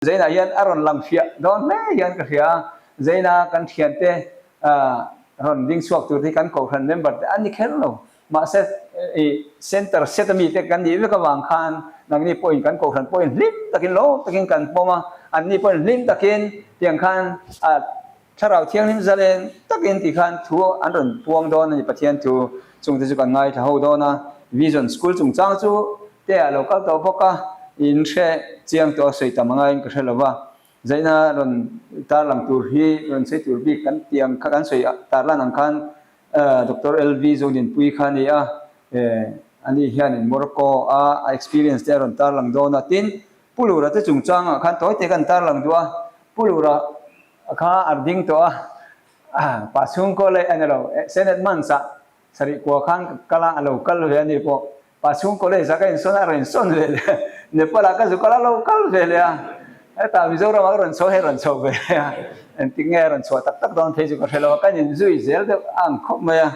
Zainah hian a rawn lang fiah dawn hle hian ka hria a, Zaina kan thiante rawn ding chhuak tur hi kan kohhran member te an ni kher lo. Mahse i center set ami te kan nih vek avang khan nangni pawhin kan kohhran pawhin hlim takin lawm takin kan pawm a, anni pawhin hlim takin tiang khan a Thlarau Thianghlim zalen takin ti khan thu an rawn puang dawn a ni Pathian thu chungte chu kan ngaithla ho dawn a, Vision School chungchang chu te ah lo kal tawh bawk a, in hre chiang tawh a sawi tam angaiin ka hre lo va, zaina rawn tarlang tur hi rawn sawi tur bik kan tih ang kha kan sawi tarlan ang khan Doctor LV Zodinpuii kha a ni a, ani hianin Morocco a a experience te a rawn tarlang dawn a, tin Pu Lura te chungchangah khan tawi te kan tarlang duh a, Pu Lura kha a ding tawh a, pa chhungkaw leh a ni lo, Senate months ah sarih kua khan ka kal a, a lo kal ve a ni pawh, pa chhungkaw leh zaka insawn a, a rawn insawn ve leh a, Nepal ah ka zu kal a, a lo kal ve leh a, hetah Mizoram ah ka rawn chho hei a rawn chho ve leh a, engtik nge a rawn chhuah tak tak dawn phei chu ka hre lo a, kan inzui zel deuh a ang khawp mai a,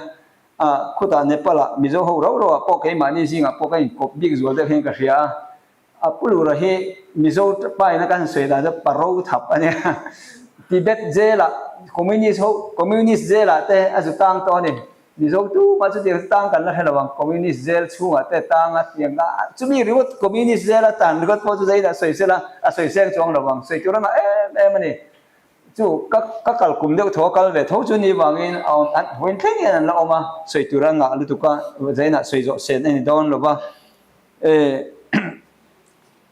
khutah Nepal ah Mizo ho rauh rauh ah pawh keimahni zingah pawh ka inkawp bik zual deuh hian ka hria a. A pulura hi Mizo paina kan sawi dan chu paro thap a nia. Tibet jail ah Communist ho Communist jail ah te a zu tang tawh a ni. Mizo tumah chutiang chu tang kan la hre lo ang. Communist jail chhungah te tang a tiang a chumi ringawt Communist jail a tan ringawt pawh chu zainah sawi sela a sawi seng chuang lo ang. Sawi tur a ngah em em a ni. Chu ka ka kal kum deuh tho a kal ve tho chu ni vangin a awm an vawiin thleng hian an la awm a sawi tur a ngah lutuk a zainah sawi zawh sen a ni dawn lo va.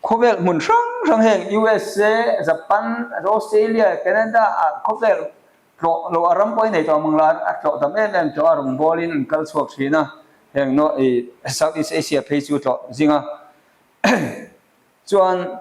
Khawvel hmun hrang hrang heng USA, Japan, Australia, Canada ah khawvel tlawh loh a ram pawh hi nei tawh mang la a tlawh tam em em tawh a rawn bawlin an kal chhuak thin a, heng South East Asia phei chu tlawh zing a. Chuan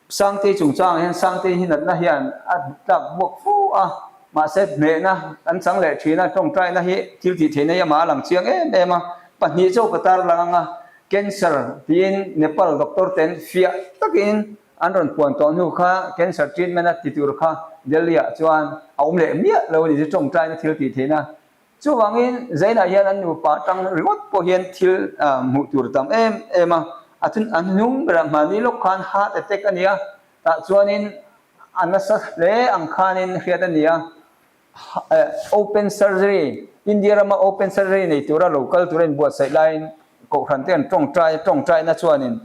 Sangtei chungchangah hian Sangtei hi natna hian a tlak buak fo a, mahse hnehna an chang leh thin a, tawngtaina hi thil tih theihna hi amah a lang chiang em em a, pahnih chauh ka tar lang ang a, cancer tiin Nepal doctor ten fiah takin an rawn puan tawh hnu kha cancer treatment a ti tur kha Delhi ah chuan a awm leh miah lo a ni chu tawngtaina thil tih theihna Chuvangin Zainah hian an nupa tang ringawt pawh hian thil hmuh tur tam em em a, a thun an hnung berah hmani lawk khan heart attack a ni a, tah chuanin a nasa hle ang khanin hriat a ni a, open surgery, India rama open surgery nei tura lo kal tura inbuatsaih laiin kohhran te an tawngtai, tawngtaina chuanin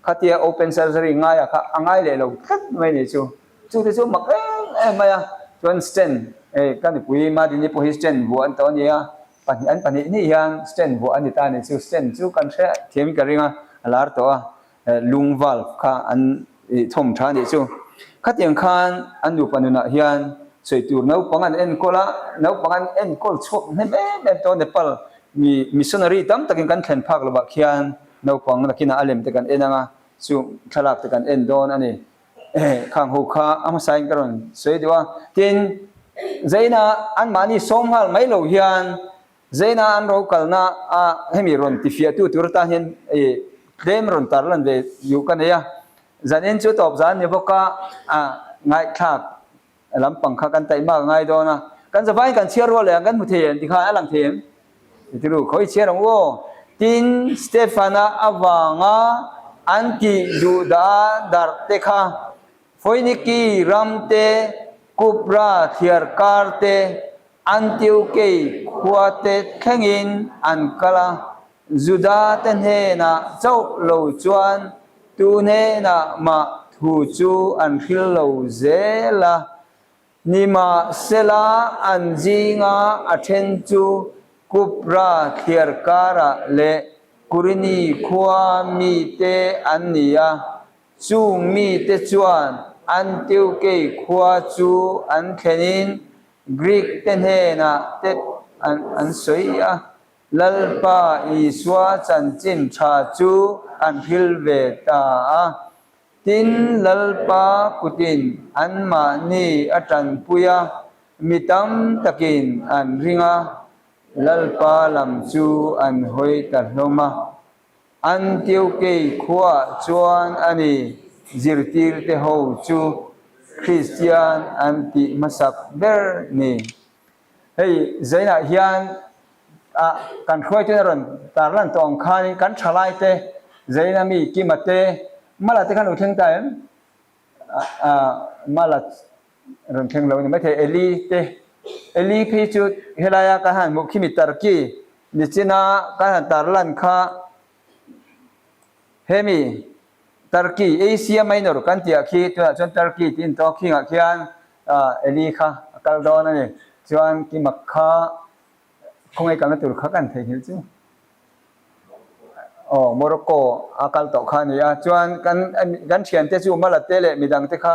Khatia open surgery ngaia kha a ngai leh lo tlat mai ni chu. Chu te chu mak em em mai a. Chuan stent eh ka nupui Madini pawh hi stent vuah an tawh a ni a, pahnih an pahnih hnih hian stent vuah a ni ta a ni chu. Stent chu kan hre thiam ka ring a, a lar tawh a, eh lung valve kha an ih thawm tha a nih chu. Khatiang khan an nupa nunah hian sawi tur naupang an enkawl a, naupang an enkawl chhuak hnem em em tawh a Nepal mi missionary tam takin kan thlen phak lovah khian Naupang nakinah a lem te kan en ang a, chu thlalak te kan en dawn a ni. Khang ho kha a hmasain ka rawn sawi duh a. Tin, Zaina anmahni sawm nghal mai lo hian Zaina an ro kalna a hemi rawn tifiahtu tur atan hian tlem rawn tar lan ve duh ka nei a. Zanin chu tawp zan ni bawk a, ngaihthlak Lampang kha kan taih mak a ngai dawn a, kan zavaiin kan chhiar rual leh ang kan hmu thei em ti khan a lang thei em? Ti ru, khawi chhiar ang u aw. Tin, Stefana avanga an tih duh dah darh te kha Foiniki ram te, Kupra thliar kar te, Antiokei khua te thlengin an kal a, Juda te hnenah chauh lo chuan tu hnenah mah thu chu an hril lo zel a, nimahsela an zinga a then chu Kupra thliar karah leh Kurini khua mite an ni a, chung mite chuan Antiokei khua chu an thlenin Greek te hnenah te an sawi a. Lalpa Isua chanchin tha chu an hril ve ta a. Tin, Lalpa kutin anmahni a tanpui a, mi tam takin an ring a, Lalpa lam chu an hawi ta hlawm a. Antiokei khuaah chuan a ni zirtirte ho chu Kristian an tih hmasak ber ni. Hei Zainah hian ah kan hruaitute a rawn tarlan tawh ang khanin kan thalaite Zaina mi Kima te Mala te khan lo thleng ta em? Mala rawn thleng lo a ni maithei. Eli te, Eli phei chu helaia ka han hmuh khimi Turkey nichina ka han tarlan kha hemi Turkey, Asia Minor kan tih ah khi tunah chuan Turkey tih a ni tawh a, khingah khian Eli kha a kal dawn a ni. Chuan Kimak kha khawngaih kalna tur kha kan theihnghilh chu. Aw, Morocco a kal tawh kha a ni a. Chuan kan kan thiante chu Mala te leh midang te kha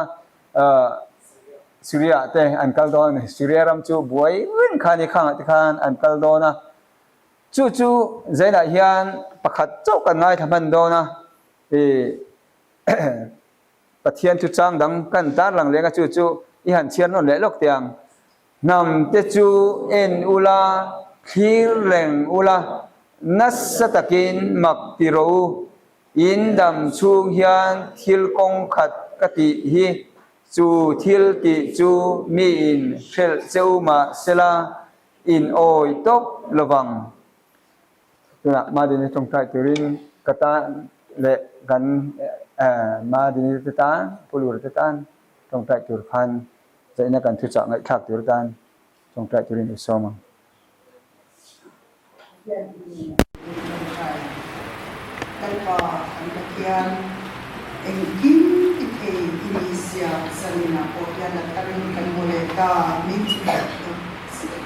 Syria ah te an kal dawn a ni. Syria ram chu buai reng kha a ni, khangah te khan an kal dawn a. Chu chu zainah hian pakhat chauh kan ngaithla hman dawn a, ih Pathian chu chang dang kan tarlang leng a, chu chu i han chhiar nawn leh lawk teh ang. Hnam te chu en ula, thlir reng ula, nasa takin mak ti rawh u. In dam chhung hian thil kawng khat ka tih hi, chu thil tih chu miin hrelh che u mah sela, in awi tawp lovang. Tunah Madini tawngtai turin ka tan leh kan Madini te tan, Pu Lura te tan tawngtai tur khan Zaihna kan thuchah ngaihthlak tur atan tawngtai turin i sawm ang. Pathian hnenah min tawngtai ang. Lalpa kan Pathian, engkim ti thei i ni zia zaninah pawh hian a tharin kan hmu leh ta min chu tak zet.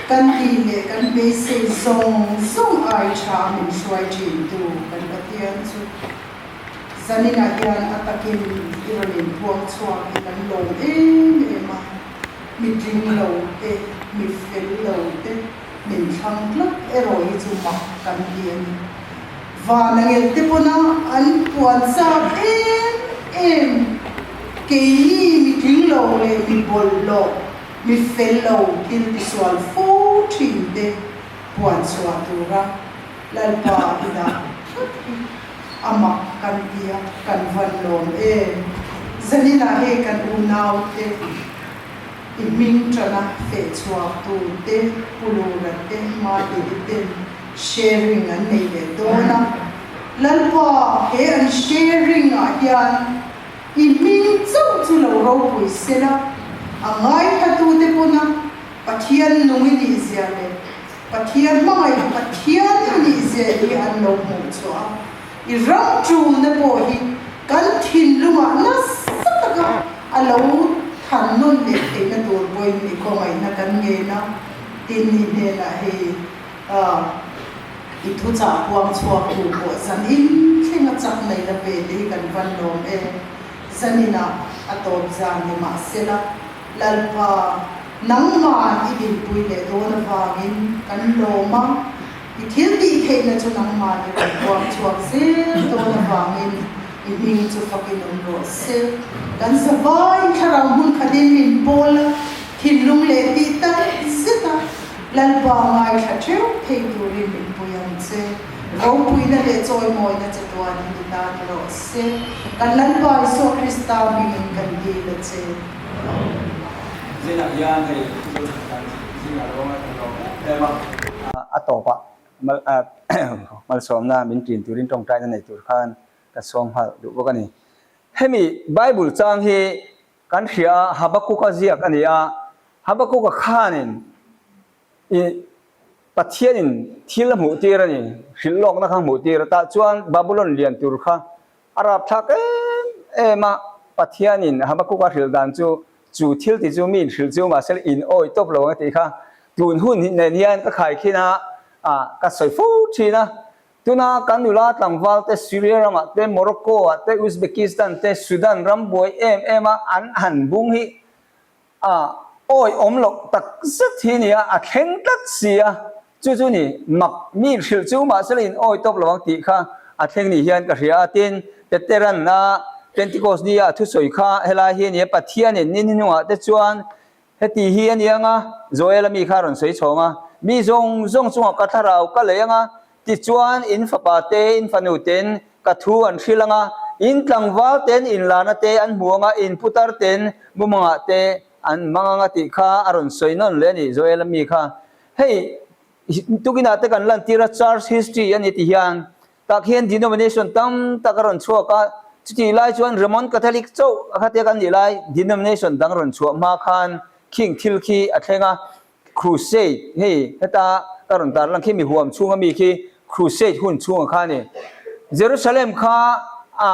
Kan tih leh kan beisei zawng zawng ai tha min hruai thintu kan Pathian chu Zaninah hian a takin i rawn inpuang chhuak hi kan lawm em em a, mi tling lo te, mi fel lo te min thlang tlat erawh hi chu mak kan ti a ni. Van a ngelh te pawna an puan chak em em, keini mi tling lo leh mi bawlhhlawh, mi fel lo thil tisual fo thin te puan chhuah tura Lalpa i dah tlat hi a mak kan ti a, kan van lawm em. Zaninah hei kan unau te, i hming tana feh chhuak tu te, Pu Lura te, Matili ten sharing an nei leh dawn a. Lalpa he an sharing ah hian i hming chauh chu lo ropui sela, a ngaithla tu te pawna Pathian nung i nih zia leh Pathian hmangaih Pathian a nih zia hi an lo hmuh chhuah a, i ram tulna pawh hi kan thinlungah nasa taka a lo than nawn leh theihna tur pawhin i khawngaihna kan ngen a, tin i hnenah hei i thuchah puang chhuak tu pawh zanin thlenga chak nei la pe te hi kan van lawm em, zaninah a tawp zan ni mahsela Lalpa, nangman i dinpui leh dawn avangin kan lawm a, i thil tih theihna chu nangman i rawn puak chhuak zel dawn avangin i hming chu fakin awm rawh se. Kan zavaiin thlarau hmun khatin min pawl a, thinlung leh tih tak zet a, Lalpa ngaithla theuh thei turin min pui ang che. Ropuina leh chawimawina chatuan hi ni ta ni rawh se. Kan Lalpa Isua Krista hmingin kan dil a che. Zinah hian hei Zothangtan zingah lo a lo em em a. A tawpah malsawmna min ṭin turin ṭawngṭaina nei tur khan ka sawm nghal duh bawk a ni. Hemi Bible chang hi kan hria a, Habakuka ziak a ni a, Habakuka khanin i Pathianin thil a hmuh tir a ni, hrilh lawkna kha hmuh tir a, tah chuan Babulon lian tur kha A rapthlak em em a, Pathianin Habakkuk-a hrilh dan chu, chu thil ti chu miin hrilh chu mahse in awi tawp lo ang a tih kha tun hun nen hian ka khaikhin a, ka sawi fo thin a. Tuna kan nula tlangval te Syria ramah te, Morocco ah te, Uzbekistan te, Sudan ram buai em em a an han bung hi A awi awm loh tak zet hi nia, a thleng tlat si a, chu chu ni mak mi hrilh chu mahse la in awi tawp lo ang tih kha a thleng ni hian ka hria a, tin Peteran a Pentecost ni a thusawi kha helai hi a nia, Pathianin ni hnuhnungah te chuan heti hi a ni ang a, Joel-a mi kha a rawn sawi chhawng a, mi zawng zawng chungah ka thlarau ka lei ang a, Tichuan, in fapa te, in fanu ten ka thu an hrilh ang a, in tlangval ten in lana te an hmu ang a, in putar ten mumangah te an hmang ang a tih kha a rawn sawi nawn leh a ni, Joel a mi kha. Hei, tukinah te kan lantir a, church history a ni ti hian, tak hian denomination tam tak a rawn chhuak a. Chutih lai chuan Roman Catholic chauh a khatia kan nih lai denomination dang rawn chhuah hma khan khing thil khi a thleng a, Crusade hei heta ka rawn tar lang khi mi huam chhunga mi khi Crusade hun chhunga kha a ni. Jerusalem kha a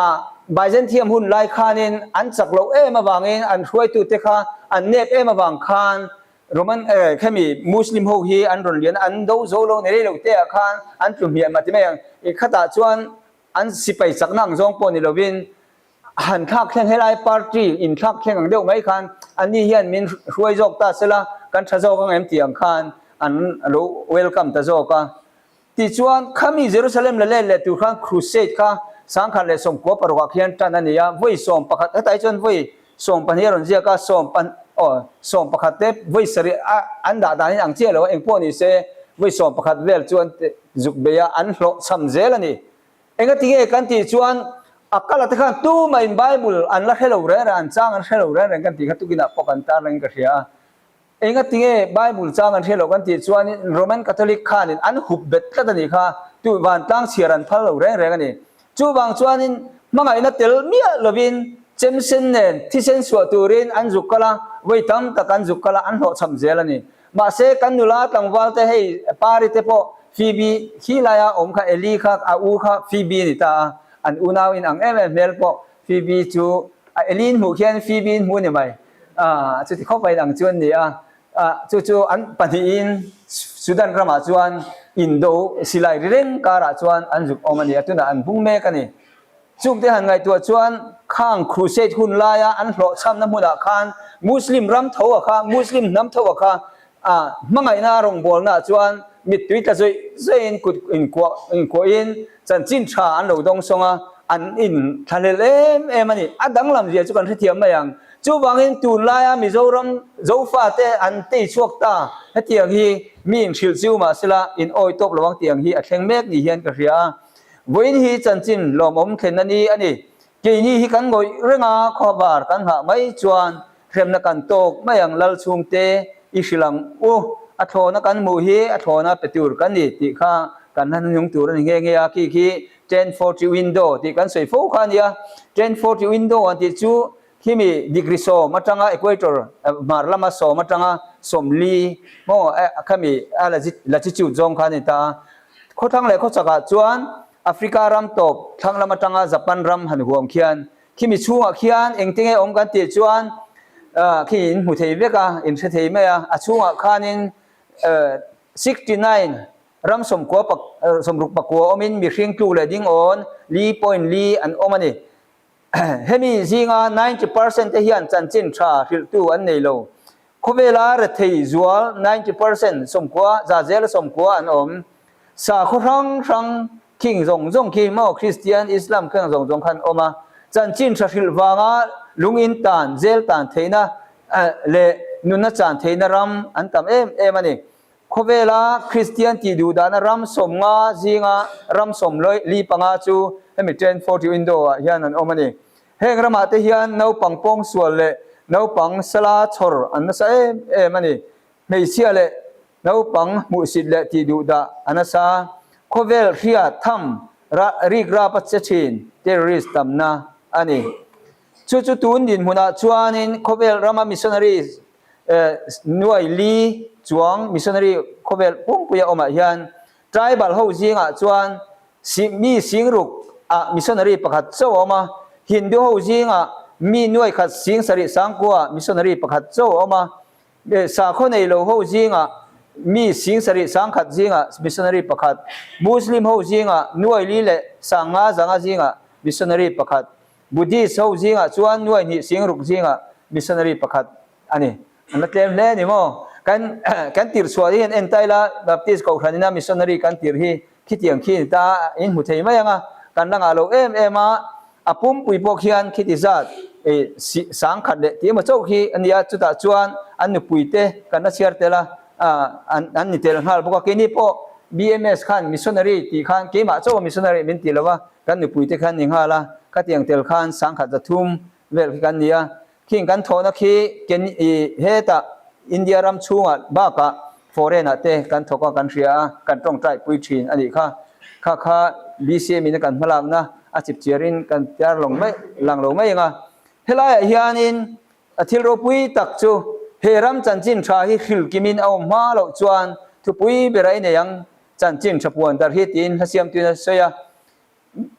Byzantium hun lai khanin an chak loh em avangin an hruaitute kha an nep em avang khan Roman khemi Muslim ho hi an rawn lian a, an do zo lo ni rei lo te ah khan an tlu hmiah mah ti mai ang. I khatah chuan an sipai chakna ang zawng pawh ni lovin han thlak thleng helai party in thlak thleng ang deuh mai khan anni hian min hruai zawk ta sela kan tha zawk ang em tih ang khan an lo welcome ta zawk a. Tichuan, khami Jerusalem la let leh tur khan crusade kha 1016 ah khian tan a ni a, vawi 11 hetah hi chuan vawi 12 a rawn ziak a, sawm pan aw 11 te vawi sarih a an dah danin ang chiah lo a, engpawh ni se vawi 11 vel chu an zuk bei a, an hlawhchham zel a ni. Engati nge kan tih chuan a kala te khan tumahin Bible an la hre lo reng reng, an chang an hre lo reng reng kan tih kha tukinah pawh kan tarlangin ka hria a. Engati nge Bible chang an hre lo kan tih chuanin Roman Catholic khanin an hup bet tlat a nih kha, tu vantlang chhiar an phal lo reng reng a ni. Chuvang chuanin hmangaihna tel miah lovin chemsen nen thisen chhuah turin an zuk kal a, vawi tam tak an zuk kal a, an hlawhchham zel a ni. Mahse kan nula tlangval te hei Pari te pawh Phoebe khi laia awm kha Eli kha a u kha Phoebe a ni ta a, an unau in ang em em hmel pawh Phoebe chu a Eli in hmuh khian Phoebe in hmu a ni mai. Ah, chuti khawp a inang chu an ni a. Ah, chu chu an pahnihin Sudan ramah chuan indo silai ri reng karah chuan an zuk awm a ni a, tunah an bung mek a ni. Chungte han ngaihtuah chuan khang Crusade hun laia an hlawhchhamna hmunah khan Muslim ram tho a kha, Muslim hnam tho a kha, ah, hmangaihna rawngbawlnaah chuan mittui tla zawih zawihin kut inkuah inkuahin chanchin tha an lo dawngsawng a, an inthlahlel em em a ni. A danglam zia chu kan hrethiam mai ang. Chuvangin tunlaia Mizoram Zofate an tei chhuak ta, hetiang hi mi inhrilh chiu mahsela in awi tawp lo ang tiang hi a thleng mek ni hian ka hria a. Vawiin hi chanchin lawmawm thlenna ni a ni. Keini hi kan ngawih reng a, khawvar kan nghah mai chuan hremna kan tawk mai ang lal chhungte i hrilh ang u, a thlawna kan hmuh hi a thlawna pe tur kan ni tih kha kan hla hnung tur a ni nghe nghe a, khi khi 1040 window tih kan sawi fo kha a nia. 1040 window an tih chu Khimi degree sawm atanga equator hmar lama sawm atanga sawmli maw khami a latitude zawng kha a ni ta a. Khawthlang leh khawchakah chuan Africa ram tawp thlang lam atanga Japan ram han huam khian khimi chhungah khian engte nge awm kan tih chuan khi in hmu thei vek a, in hre thei mai a. A chhungah khanin 69 ram sawmkua sawmruk pakua awmin mihring tluk leh ding awn li point li an awm a ni. Hemi zinga 90 percent te hian chanchin tha hrilhtu an nei lo. Khawvela rethei zual 90 percent sawmkua, za zela sawmkua an awm. Sakhaw hrang hrang khing zawng zawng khi maw Kristian, Islam kheng zawng zawng khan awm a. Chanchin tha hrilh vanga lungin tan, zel tan theihna leh nunna chan theihna ram an tam em em a ni. Khawvela Kristian tih duh dahna ram 50 zinga ram 45 chu hemi 1040 window ah hian an awm a ni. Heng ramah te hian naupang pawngsual leh naupang sala chhawr an nasa em em a ni. Hmeichhia leh naupang hmuhsit leh tih duh dah a nasa. Khawvel hria tham rik rap a che thin terrorist tamna a ni. Chu chu tun dinhmunah chuanin khawvel rama missionary Nuai li chuang missionary khawvel pumpuia awmah hian tribal ho zingah chuan mi singruk ah missionary pakhat chauh a awm a, Hindu ho zingah mi nuai khat sing sarih sangkua missionary pakhat chauh a awm a, sakhaw nei lo ho zingah mi sing sarih sangkhat zingah missionary pakhat, Muslim ho zingah nuai li leh sangnga zanga zingah missionary pakhat, Buddhist ho zingah chuan nuai hnih singruk zingah missionary pakhat a ni. An la tlem hle a ni maw? Kan kan tirh chhuah hi han en ta ila, Baptist kohhran ina missionary kan tirh hi khitiang khi a ni ta a, in hmu thei mai ang a, kan la ngah lo em em a, a pumpui pawh khian khiti zat eh sangkhat leh tih emaw chauh khi a nia, chutah chuan an nupui te kan la chhiar tel a, an an ni tel nghal bawk a, keini pawh BMS khan missionary tih khan keimah chauh a missionary min ti lo va, Kan mipuite khan ni nghal a, khatiang tel khan 10,000 3 vel khi kan ni a. Khing kan thawhna khi ken i hetah India ram chhungah bakah foreign ah te kan thawk a, kan hria a, kan tawngtai pui thin a nih kha. Kha kha BCM in a kan hmalakna a chipchiarin kan tar lawng mai lang lo mai ang a. Helaiah hianin a thil ropui tak chu he ram chanchin tha hi hril kimin a awm hma loh chuan thupui ber a inei ang chanchin tha puan dar hi tiin hla siamtuin a sawi a.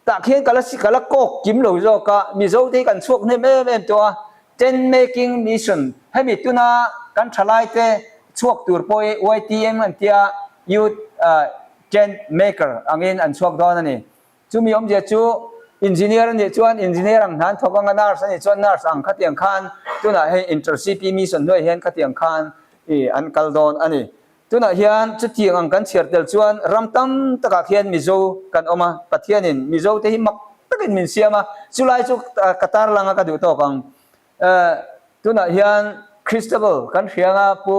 Tah khian ka la ka la kawk kim lo zawk a, Mizo te hi kan chhuak hnem em em tawh a, Tent Making Mission hemi tuna kan thalai te chhuak tur pawh hi YTM an tia Youth Tent Maker angin an chhuak dawn a ni. Chumi awmzia chu Engineer a nih chuan Engineer ang hna an thawk ang a, Nurse a nih chuan Nurse ang khatiang khan tunah hei Inter-CP Mission hnuaiah hian khatiang khan an kal dawn a ni. Tunah hian chutiang ang kan chhiar tel chuan ram tam takah khian Mizo kan awm a, Pathianin Mizo te hi mak takin min siam a, chulai chu ka tarlang a ka duh tawk ang. Tunah hian Christabel kan hria anga Pu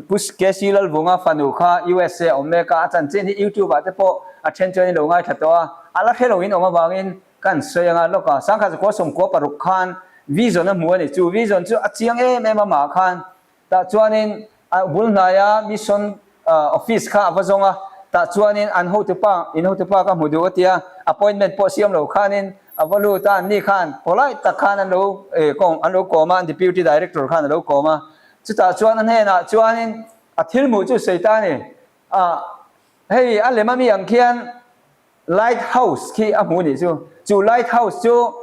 Pu KC Lalvunga fanu kha USA a awm mek a, a chanchin hi YouTube ah te pawh a then chuan in lo ngaithla tawh a, a la hre lo in awm avangin kan sawi anga lawk a, Sangkhat zakua sawmkua paruk khan vision a hmu a ni, chu vision chu a chiang em em amah khan Tah chuanin a bul hnaia mission office kha a va zawng a, tah chuanin an hotupa, in hotupa ka hmu duh a ti a, appointment pawh siam lo khanin a va lut a, anni khan polite tak khan an lo an lo kawm a, an deputy director khan a lo kawm a, chutah chuan a hnenah chuanin a thil hmuh chu sawi ta a ni, hei a lem ami ang khian light house khi a hmu nih chu, chu light house chu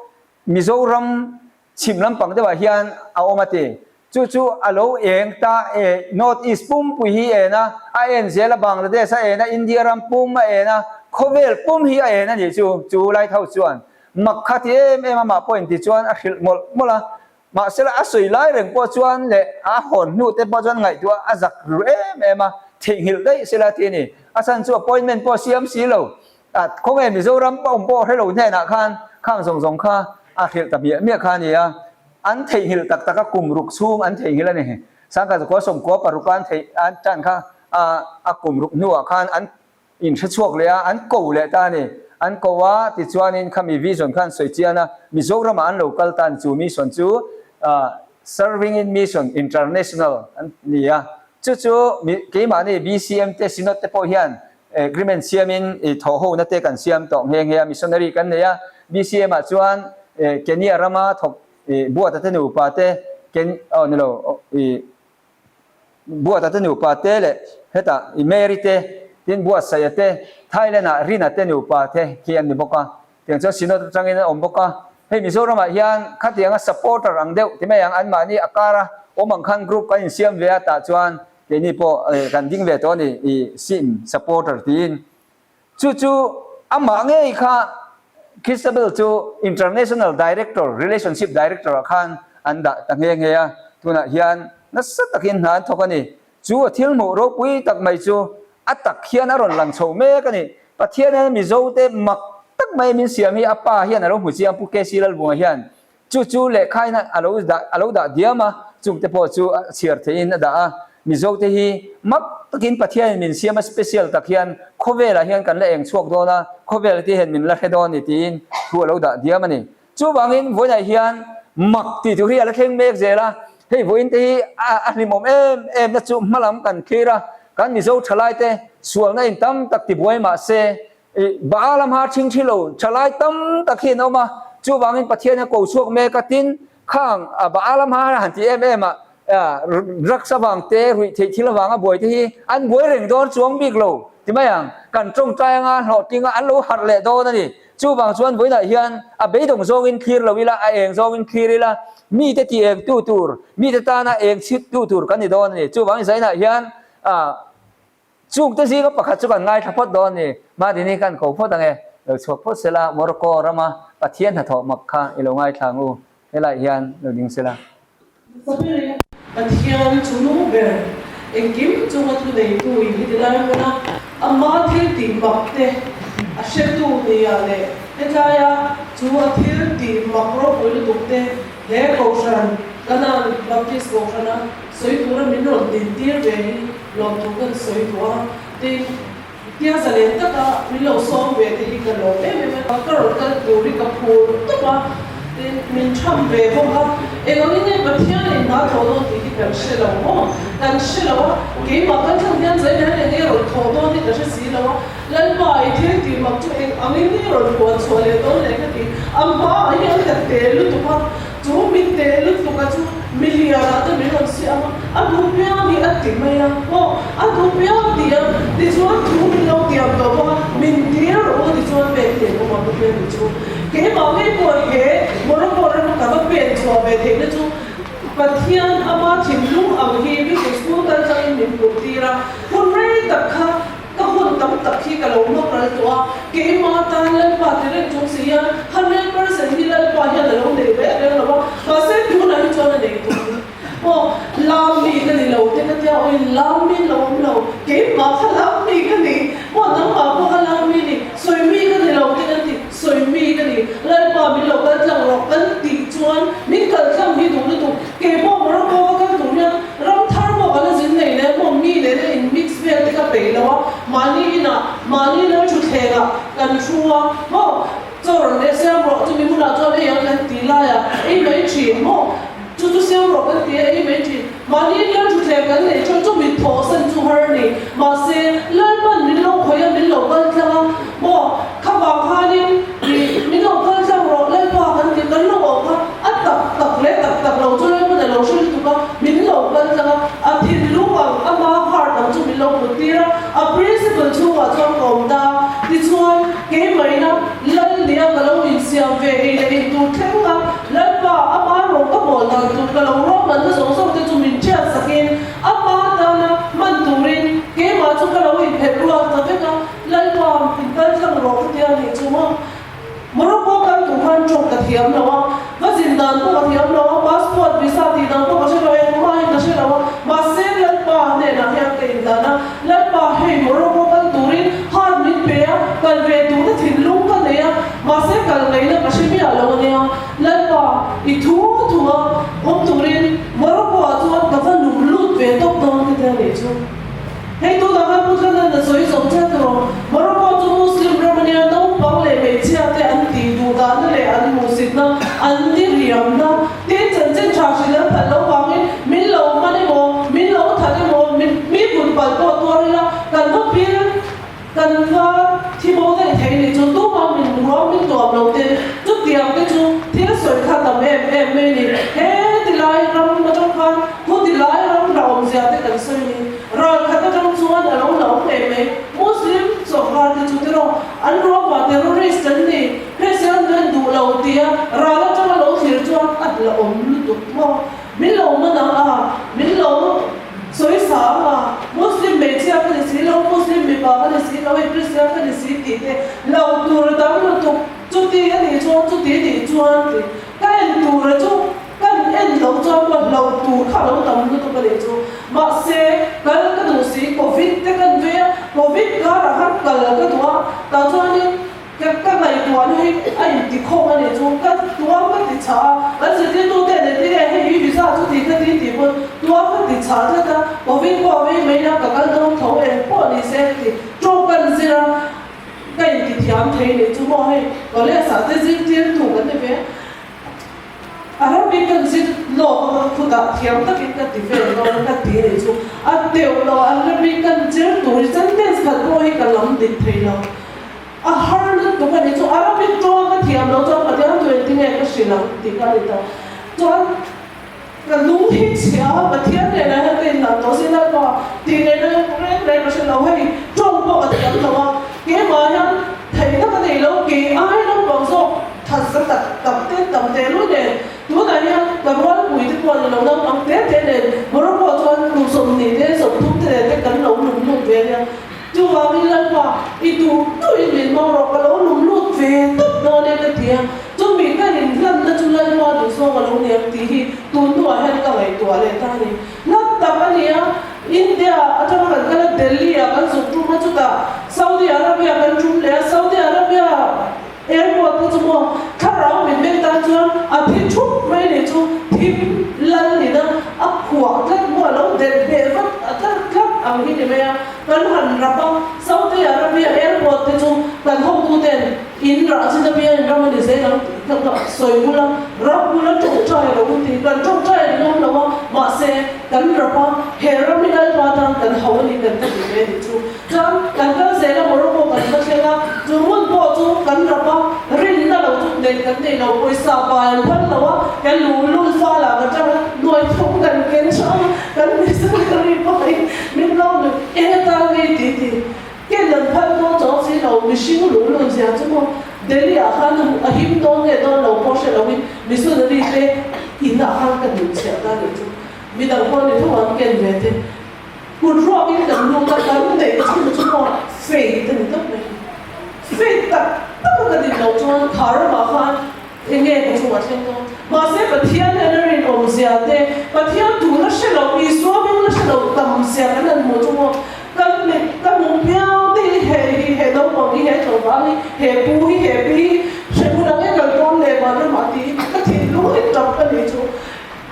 Mizoram Chhim lampang deuhah hian a awm a ti. Chu chu a lo eng ta e, North East pumpui hi en a, a en zel a, Bangladesh a en a, India ram pum a en a, khawvel pum hi a en a nih chu, chu Lighthouse chuan mak kha ti em em amah pawh inti chuan a hrilh mawlh mawlh a. Mahsela a sawi lai reng pawh chuan leh a hawn hnu te pawh chuan ngaihtuah a zak ru em em a, theihnghilh daih sela ti a ni. A chhan chu appointment pawh siam si lo. A khawnge Mizoram a awm pawh hrelo hnenah khan khang zawng zawng kha a hrilh ta miah miah kha a ni a, an theihnghilh tak tak a kum ruk chhung an theihnghilh a ni. Sangkhat zakua sawmkua paruka an theih an tan kha a a kum ruk hnuah khan an inhre chhuak leh a, an ko leh ta a ni. An ko a tichuanin khami vision kha an sawi chian a, Mizoramah an lo kal ta a ni. Chu mission chu Serving in Mission International an ni a, chu chu keimahni BCM te Synod te pawh hian Agreement siamin i thawhhona te kan siam tawh nghe nghe a, missionary kan nei a, BCM ah chuan Kenya rama thawk i Buata te nupa te Ken aw ni lo i Buata te nupa te leh hetah i Mary te tin Buatsaia te Thailand ah Rina te nupa te khi an ni bawk a, tiang chuan Synod atangin an awm bawk a, hei Mizoram ah hian khatianga supporter ang deuh ti mai ang anmahni a kara awm ang khan group kan insiam ve a tah chuan Keini pawh kan ding ve tawh a ni i sim supporter tiin. Chu chu amah ngei kha Christabel chu International Director, Relationship Director ah khan an dah ta nghe nghe a, tunah hian nasa takin hna an thawk a ni. Chu a thil hmuh ropui tak mai chu a tak hian a rawn lang chho mek a ni. Pathian hian Mizo te mak tak mai min siam hi a pa hian a lo hmu chiang Pu KC Lalvunga hian Chu chu lehkhain a lo dah a lo dah diam a, chungte pawh chu a chhiar theihin a dah a. Mizote hi mak takin Pathianin min siam a special tak hian khawvelah hian kan la eng chhuak dawn a, khawvel te hian min la hre dawn ni tiin thu a lo dah diam a ni. Chuvangin vawiinah hian mak tih tur hi a la thleng mek zel a, hei vawiin te hi a a hlimawm em em na chu hmalam kan thlir a, kan Mizo thalaite sualna in tam tak tibuai mahse I Baal a hma ṭhing ṭhi lo, ṭhalai tam tak hi an awm a, chuvangin Pathian a ko chhuak mek a, tin, khang a Baal a hma han ti em em a, drugs avang te, ruih theih thil avanga buai te hi an buai reng dawn chuang bik lo ti mai ang, kan ṭawngṭai anga hlawhtling a an lo harh leh dawn a ni. Chuvang chuan vawiinah hian a beidawng zawngin thlir lo ila, a eng zawngin thlir ila, mite ti eng tu tur, mite tana eng chhit tu tur kan ni dawn a ni. Chuvangin zainah hian Chungte zinga pakhat chu kan ngaithla phawt dawn ni. Madini kan ko phawt ange. Lo chhuak phawt sela, Morocco rama Pathian hnathawh mak kha i lo ngaithla ang u. Helaiah hian lo ding sela. Pathian chu nu ber, engkim chunga thuneitu in heti lai hmuna ama thil tih mak te a hretu nia leh hetlaia chu a thil tih mak ropui lutuk te he Kohhran, Kanan Baptist Kohhrana Sawi tura min rawn din tir ve hi lawmthu kan sawi duh a, tin, tia zalen taka min lo sawm ve te hi ka lawm em em a, ka rawn kal tur hi ka phur tawp a, tin, min tham ve bawk a. Eng angin nge Pathianin hna thawh dawn tih hi kan hre lo maw? Kan hre lo a, keimah kan thlang hian zaina hian eng nge rawn thawh dawn hi ka hre si lo a, Lalpa i thil tih mak chu eng angin nge rawn puan chhuah leh dawn leh ka ti. A hmaah hian ka te lutuk a, chu mi te lutuk a chu mi lianah te min rawn siam a, a duh piang hi a ti mai a, aw a duh piang ti a, tichuan thu min lo tiam tawh bawk a, min tir rawh u tichuan pek thei bawk a Pathian ni chu. Keimah ngei pawh he Morocco rama ka va pen chhuah ve theihna chu Pathian ama thinlung ang hi Bible School kal tlangin min put tir a, hun rei tak kha Ka hun tam tak hi ka lo hmang ral tawh a, keimah tan Lalpa ti reng chung si hian 100% hi Lalpa hian a lo nei reng reng lo va, mahse tunah hi chuan a nei tawh a ni. Aw, lam mi ka ni lo te ka tia, awi lam mi lo awm lo, keimah kha lam mi ka ni, aw nangmah pawh kha lam mi ni, sawi mi ka ni lo te kan ti, sawi mi ka ni, Lalpa min lo kal tlang rawh kan tih chuan min kal tlang hi duh lutuk, keipawh Morocco va kal tur hian Ram thar pawh ka la zin nei leh maw mi nena in mix vel te ka peih lo a, mahni inah mahni lal thutthlengah kan thu a maw, chaw rawn leh siam rawh chumi hmunah chuan ei ang kan ti laiah ei mai thin maw, chu chu siam rawh kan ti a ei mai thin, mahni lal thutthleng kan neih chuan chumi thawhsan chu har a ni, mahse Lalpan min lo khawih a min lo kal tlang a maw, kha vang khanin ih min lo kal tlang rawh Lalpa kan ti kan lo awm kha a tak tak leh tak tak lo chu Lalpan a lo hre lutuk a, min lo kal tlang a, a thinlung ang ama heart ang chu min lo put tir a, a principle chhungah chuan ka awm ta. Tichuan, keimaina Lal nia ka lo insiam ve ei leh in tur thleng a, Lalpa ama rawng ka bawl dan tur ka lo ruahmanna zawng zawng te chu min ṭhiat sakin ama tana hman turin keimah chu ka lo inphelh ruak ta vek a, Lalpa min kal tlang rawh ka tia nih chu maw. Morocco kal tur khan tawng ka thiam lo a, va zin dan pawh ka thiam lo a, passport, visa tih dang pawh ka hre lo, engmah hi ka hre lo a, mahse Lalpa hnenah hian ka indan a, Lalpa hei Morocco kal turin heart min pe a, kal ve duhna thinlung ka nei a, mahse kal ngaihna ka hre miah lo a nia, Lalpa i thu thu a awm turin Morocco ah chuan ka va lum lut ve tawp dawn ka tia nih chu. Hei tunah khan Pu Thlanan a sawi zawm chiah tur awm. Morocco chu Muslim ram a nia, naupang leh hmeichhia te an tih duh dahna leh an hmuhsitna, an ni riamna, tin chanchin tha hrilh an phalh loh vangin min lo hman emaw, min lo that emaw, mi kut palh pawh tuar ila kan va pil, kan va thi bo daih thei nih chu tumah min ruang min tuam lo te, chutiang te chu thil sawi kha tam em em mai a ni. He tilai ram atang khan Thu ti lai ram hlauhawmzia te kan sawi ni. Ral khat atang chuan a lo hlauhawm ngei mai. Muslim sawrkar te chu tiraw an ruangah terrorist an ni, Christian an duh lo tia ral atanga lo thlir chuan a hlauhawm lutuk maw? Min lo man ang a, min lo sawi sa ang a, Muslim hmeichhia ka ni si lo, Muslim mipa ka ni si lo, hei Christian ka ni si tih te hlauh tur a tam lutuk. Chuti a nih chuan chuti a nih chuan tih ka en tur a chu. Kan en loh chuan maw hlauh tur kha a lo tam lutuk a nih chu. Mahse, kal ka duh si, Covid te kan vei a, Covid karah khan kal ka duh a, tah chuanin ka ka ngaihtuahna hi a intikhawm a nih chu. Ka tuam ka ti chah a, kan zirtirtu te leh ti nge hei i visa chu ti kha ti tih pawn tuam ka ti chah tlat a, Covid pawh a vei mai a, ka kal dawn tho eng pawh ni se ka ti. Tawng kan zir a, ka intithiam thei nih chu maw hei college ah te zirtirtu kan ni ve. Arabic kan zir lawk a ka khutah thiam takin ka ti vel dawn ka ti anih chu a teuh lo Arabic kan zir tur hi sentence khat pawh hi ka lam dik thei lo a har lutuk anih chu Arabic tawng ka thiam lo chuan Pathian tu engtin nge ka hrilh ang tih ka ni ta chuan ka lung hi chhia a Pathian nena hian ka inhlan tawh sin Lalpa tih nena reng reng ka hre lo hei tawng pawh ka thiam lo a keimah hian theihna ka nei lo kei ai naupang zawk Thansa tak tak te tam teh lul nen tunah hian ka rualpui te pawh ni lo naupang te te nen Morocco chuan kum 20 te 30 te nen te kan lo lum lut ve ania. Chuvangin Lalpa i duh duhin min hmang rawh ka lo lum lut ve tawp dawn e ka ti a, chumi ka inhlanna chu Lalpa duhzawng a lo ni ang tih hi tun hnuah hian ka ngaihtuah leh ta a ni. Hlat tak a ni a, India atanga kan kal a Delhi ah kan zuk tum a chutah Saudi Arabia kan tum leh a, Saudi Arabia Airport te chu maw thlarau min mek tan chuan a thi thup mai nih chu thim lal nina a khuah tlat maw a lo delh beh vat a tlat tlat ang hi ni mai a, kan han rap a, Saudi Arabia airport te chu kan hotu ten in rah chin apiangin ram a ni zel ang tih ka sawi bula ram bula tawngtai lo ti kan. kan rap a, he ram hi Lalpa tan kan hauh a ni kan ka ti ve a nih chu. Chuan kan kal zel a, Morocco kan va thleng a, chu hmun pawh chu kan rap a, rinna lo chu neih kan nei lo, pawisa pai an phal lo a, kan luhlul fal ah ka tang a, nuai thum kan ken hrang a, kan missionary pawhin min lo nuih eng atan nge i ti ti. Ken an phal dawn chuang si lo, mihring luhlul zia chu maw Delhi ah khan a him dawn nge dawn lo pawh hre loin missionary te in ah khan ka nuih chhiah ta nih chu. Midang pawh ni tho an ken ve te. Kut ruak in kan lut a, kan neih chhun chu maw faith a ni tawp mai. Faith tak tak a ka din loh chuan kha ramah khan eng nge ka chungah thleng dawn? Mahse Pathian hian a rinawm zia te, Pathian thu la hre lo, Isua hming la hre lo tam zia kan han hmuh chu maw kan mit ka hmuh piang te hi he hi he naupang hi he tlawmvang hi he pu hi he pi hi hre hmun ang e kal dawn leh van ramah tiin ka thinlung hi tap a nih chu.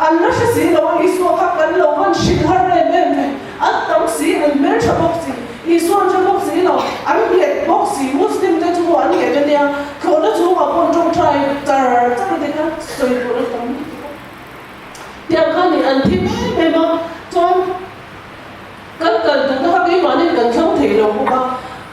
An la hre si lo a, Isua kha kan lo van hrilh har em em ve. An tam si, an hmeltha bawk si, Isua an hre bawk si lo, an nghet bawk si, Muslim te chu maw an nghet a nia, thlawhna chhungah pawh an tawngtai char char a dik a, sawi tur a tam lutuk a. Tiang kha ni an thim em em a, chuan Kan kal duhna kha keimahnin kan thlang thei lo bawk a,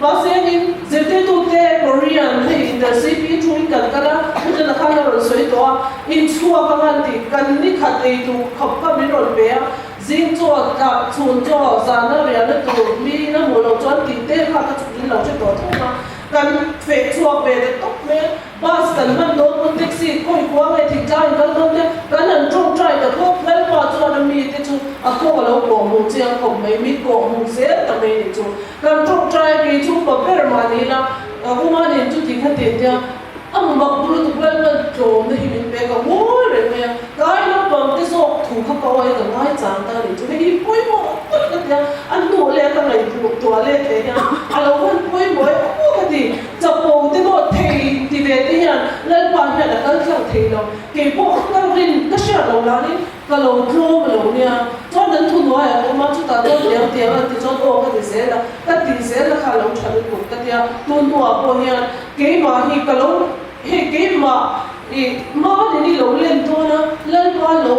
mahsengin zirtirtute Korean hei intercp thuin kan kal a, hutena khan a rawn sawi tawh a, inchhuak a ngan tih kan ni khat ei tur khawp kha min rawn pe a, zing chaw tlah chhun chaw zana riahna tur miin a hmuh loh chuan tih te kha ka chhuk in lo hre tawh thung a, kan feh chhuak ve ta tawp mai a. Bus kan hman dawn pawn taxi khawi khua nge thingtlang in kal dawn te kan han tawngtai ta khawp Lalpa chuan a mi te chu a kawng a lo kawh hmuh chiang khawp mai mi kawh hmuh zel ta mai ni chu kan tawngtai a kei chu pa ber mah ni ila Umanin chu ti kha tin tia a mak lutuk Lalpan tlawmna hi min pek a ngawi reng mai a kai naupang te zawk thu kha ka awih ka ngai chang ta ni chu hei hi pawimawh tak ka tia a hnuh leh ka ngaihtuah tuah let leh hian a lo han pawimawh em aw ka ti. Chapo te pawh thei ti ve te hian Lalpa hian a kal tlang thei lo. Kei pawh ka rin ka hriat lo lanin ka lo tlawm lo nia. Chuan an thuhnuaiah ka awm a, chutah chuan tiang tiang an ti chuan aw ka ti zel a, ka ti zel a kha lo tha lutuk ka tia. Tun hnuah pawh hian keimah hi ka lo hei keimah i hmanin i lo len dawn a, Lalpa lo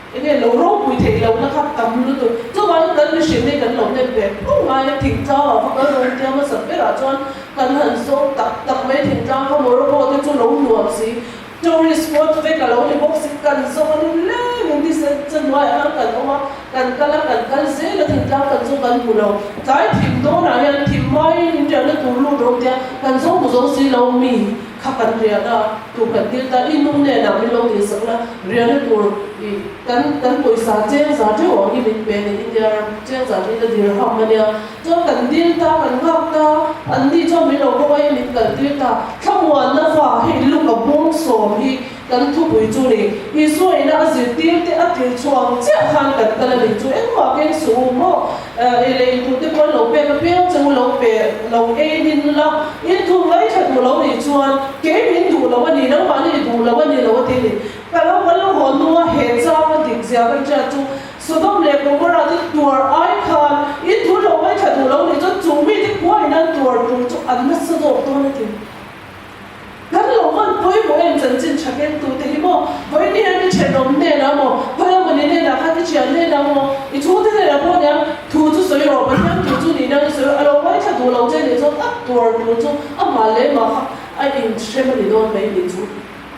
Enge lo ropui theih lohna kha tam lutuk. Chuvangin kan mihring hi kan lo hnem ve fo ngai a, thingtlang ah va kal rawng tia hmasa berah chuan kan han zawng tak tak mai thingtlang kha Morocco te chu lo nuam si, tourist spot vek a lo ni bawk si, kan zawng a ni leng in ti sen hnuaiah khan kan awm a, kan kal a, kan kal zel a thingtlang kan chu kan hmu lo. Tlai thim dawnah hian thim maiin in riahna tur lut rawng tia kan zawng hmu zo si lo mi. Kha kan riahna tur kan dil ta, i nu hnenah min lo tihsak la, riahna tur i kan kan pawisa cheng za teuh ang hi min pe ni, India ram cheng za tih na dirham a nia, chuan kan dil ta, kan nghak ta, an ni chuan min lo bawk a i min kal tir ta, thlamuanna fa hei luk a bawngsawm hi kan thupui chu ni, Isua ina a zirtir te a tir chhuang chiah khan kan kal a nih chu engmah keng suh u maw? Ei leh in tur te pawh an lo pek apiang che u lo pe lo ei din la, in thu ngaithla duh lo nih chuan kei min duh lo a ni, nangmahni i duh lo a ni lo a ti a ni. Ka lo kal lo haw hnua he chang a dik zia ka hriat chu Sodom leh Gomorrah te tuar ai khan in thu lo ngaithla duh lo nih chuan chung mite khuain an tuar tur chu an nasa zawk dawn a ti. Kan lo hman pawimawh em chanchin tha kengtute hi maw? Vawiin hian i thenawm hnenah maw, khawilamawni hnenah khan i thian hnenah maw, i chhungte hnenah pawh nia thu chu sawi rawh, Pathian thu chu nihna i sawi rawh, a lo ngaithla duh lo che nih chuan a tuar tur chu amah leh mah kha a inhrem a ni dawn mai nih chu.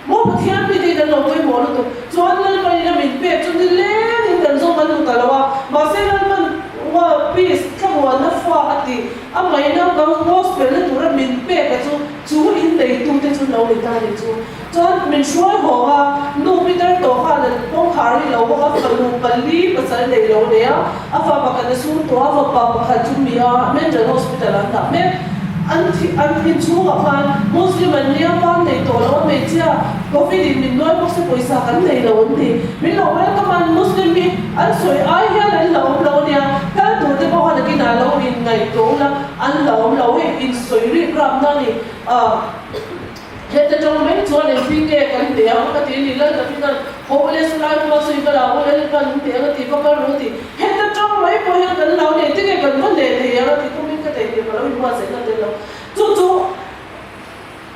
Maw Pathian mite hi kan lo pawimawh lutuk chuan Lalpan in a min pek chu nilengin kan zawng kan duh ta lo a, mahse Lalpan World Peace thlamuanna fa a tih a ngaihna gospel na tura min pek a chu Chu in neitute chu lo ni ta ni chu. Chuan min hruai hawng a, nu Peter tawh khan an kawngkhar hi lo bawk a, fanu pali pasal nei lo nei a, a fa pakhat a sum tawh a, fapa pakhat chu mi a mental hospital an dah mek. An thi an inchhungah khan Muslim an nia pa nei tawh lo a hmeichhia Covid in min nuai bawk se pawisa kan nei lo an ti. Min lo welcome an Muslim hi an sawi ai hian an la awm lo a nia, kal tur te pawh khan akinah lo inngaihtuah ula, An la awm lo hei insawi rik rap na ni a, heta tang mai chuan engtin nge kan teh ang ka ti a ni, Lal Davida'n haw ule sulai khua sawi ka la ule Lalpan min teh ang a ti va kal ru a ti, heta tang mai pawh hian kan lo nei tinge kan va hneh thei ang a ti tumin ka thei tih ka lo inbuatsaih na tel lo chu chu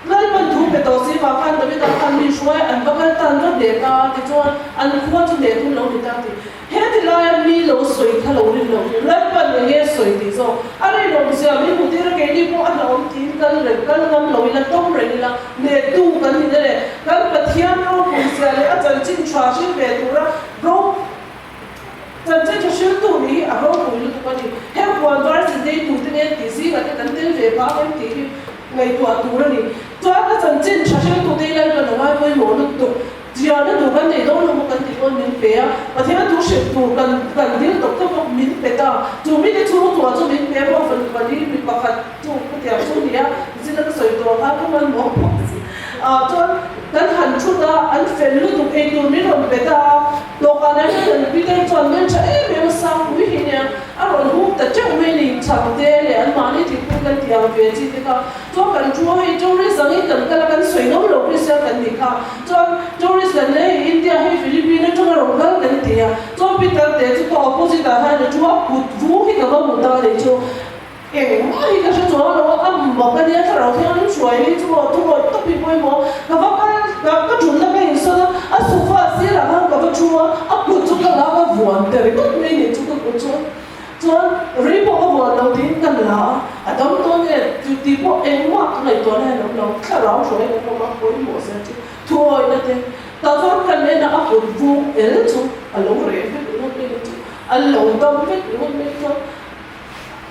Lalpan thu pe tawh si vang khan Davida khan mi hruai an va kal tan va hneh ta tichuan an khua chu hneh thun lo ni ta ti. He ti. laia mi lo sawi kha lo rin loh hi Lalpan eng nge sawi tih zawk a rinawmzia min hmuh tir a, keini pawh a hlauhawm tiin kal reng kal ngam lo ila tawm reng ila hnehtu kan ni na leh kan Pathian ropuizia leh a chanchin tha hrilh ve tura ro chanchin tha hriltu nih hi a ropui lutuk a ni. Heng puan var zin neitute nge tih zingah te kan tel ve phah em tih hi ngaihtuah tur a ni. Chuan a chanchin tha hriltute hi Lalpan a ngai pawimawh lutuk. Ziarna tur kan nei dawn lo maw kan tih pawn min pe a, Pathian thu hrilh tur kan kan dil tawp tawp bawk min pe ta. Chu mite chhungkua chu min pe maw fanu pali mi pakhat chu khutiang chu nia zina ka sawi tawh kha ka hmanhmawh bawk si a chuan kan han thut a an fel lutuk ei tur min rawn pe ta a dawhkanah hian an Peter chuan hmeltha em em a sang pui hi nia a rawn huk ta teuh mai ni chhangte leh anmahni thingpui kan tih ang ve chi te kha Chuan kan thu a hei tourist angin kan kal a kan sawi ngam lo Kristian kan nih kha. Chuan tourist kan leh hei India hei Philippine atanga rawn kal kan ti a. Chuan Peter te chu ka opposite ah hian a thu a kut vung hi ka va hmu ta a nih chu. Engmah hi ka hre chuang lo a, a mak a nia thlarau thianghlim hruai hi chu maw thuawih tawp hi pawimawh a. Ka va kal ka ka thutna ka insawn a, a sofa sirah khan ka va thu a, a kut chu ka la ka vuan ta ringawt mai nih chu ka kut chu. Chuan rei pawh ka vuan lo tiin ka la a, a dam dawn nge tih pawh engmah ka ngaihtuah na hian awm lo, thlarau hruai kan awm a, pawimawh zel chu thuawihna te tah chuan kan en a, a kut vung el chu a lo reh vek ringawt mai chu, a lo dam vek ringawt mai chuan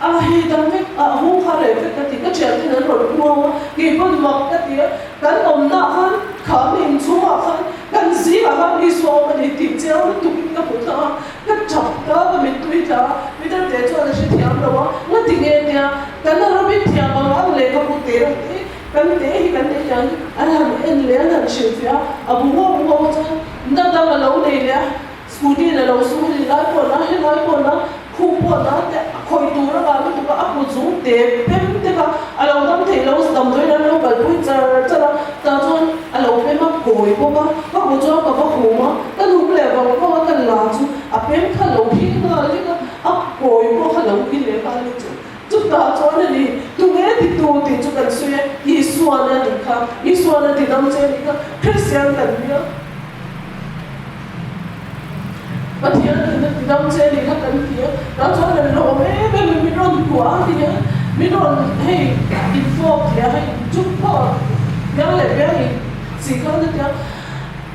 a hei dam vek a vung kha reh vek ka ti, ka thianten an rawn uang a, keipawn mak ka ti a, kan awmnaah khan khami inchhungah khan kan zingah khan Isua awm a ni tih chiang lutukin ka hmu thlang a. Ka chap ta ka mittui tla a, Peter te chuan a hrethiam lo a, ngati nge nia kan Arabic thiam ang ang leh ka pu te reuh te kan te hi kan nei hian an han en leh an han hrilhfiah a, a bu nghawk nghawk a chuan na dang a lo nei leh a, scooty in a lo su hei lai pawh na helai pawh na khup pawh na te a khawih tur a vang lutuk a, a kut zung te pem te kha a lo dam theih lo damdawiin an lo kalpui char char a, tah chuan a lo pem a kawi bawk a, ka kut chuan ka va hum a. Ka lung leh vang vang a ka la chu a pem kha lo hi nghal vek a, a kawi pawh kha lo hi leh nghal vek chu. Chutah chuan a ni, tunge titu tih chu kan sawi a, Isuan a nih kha, Isuan a ti dam che a nih kha, Kristian kan nia, Pathian in a ti dam che a nih kha kan ti a, tah chuan an lawm em em a, min rawn kuah a nia, min rawn hei infawp leh a, hei inchuk phawt piang leh piang in sihkhan a tia.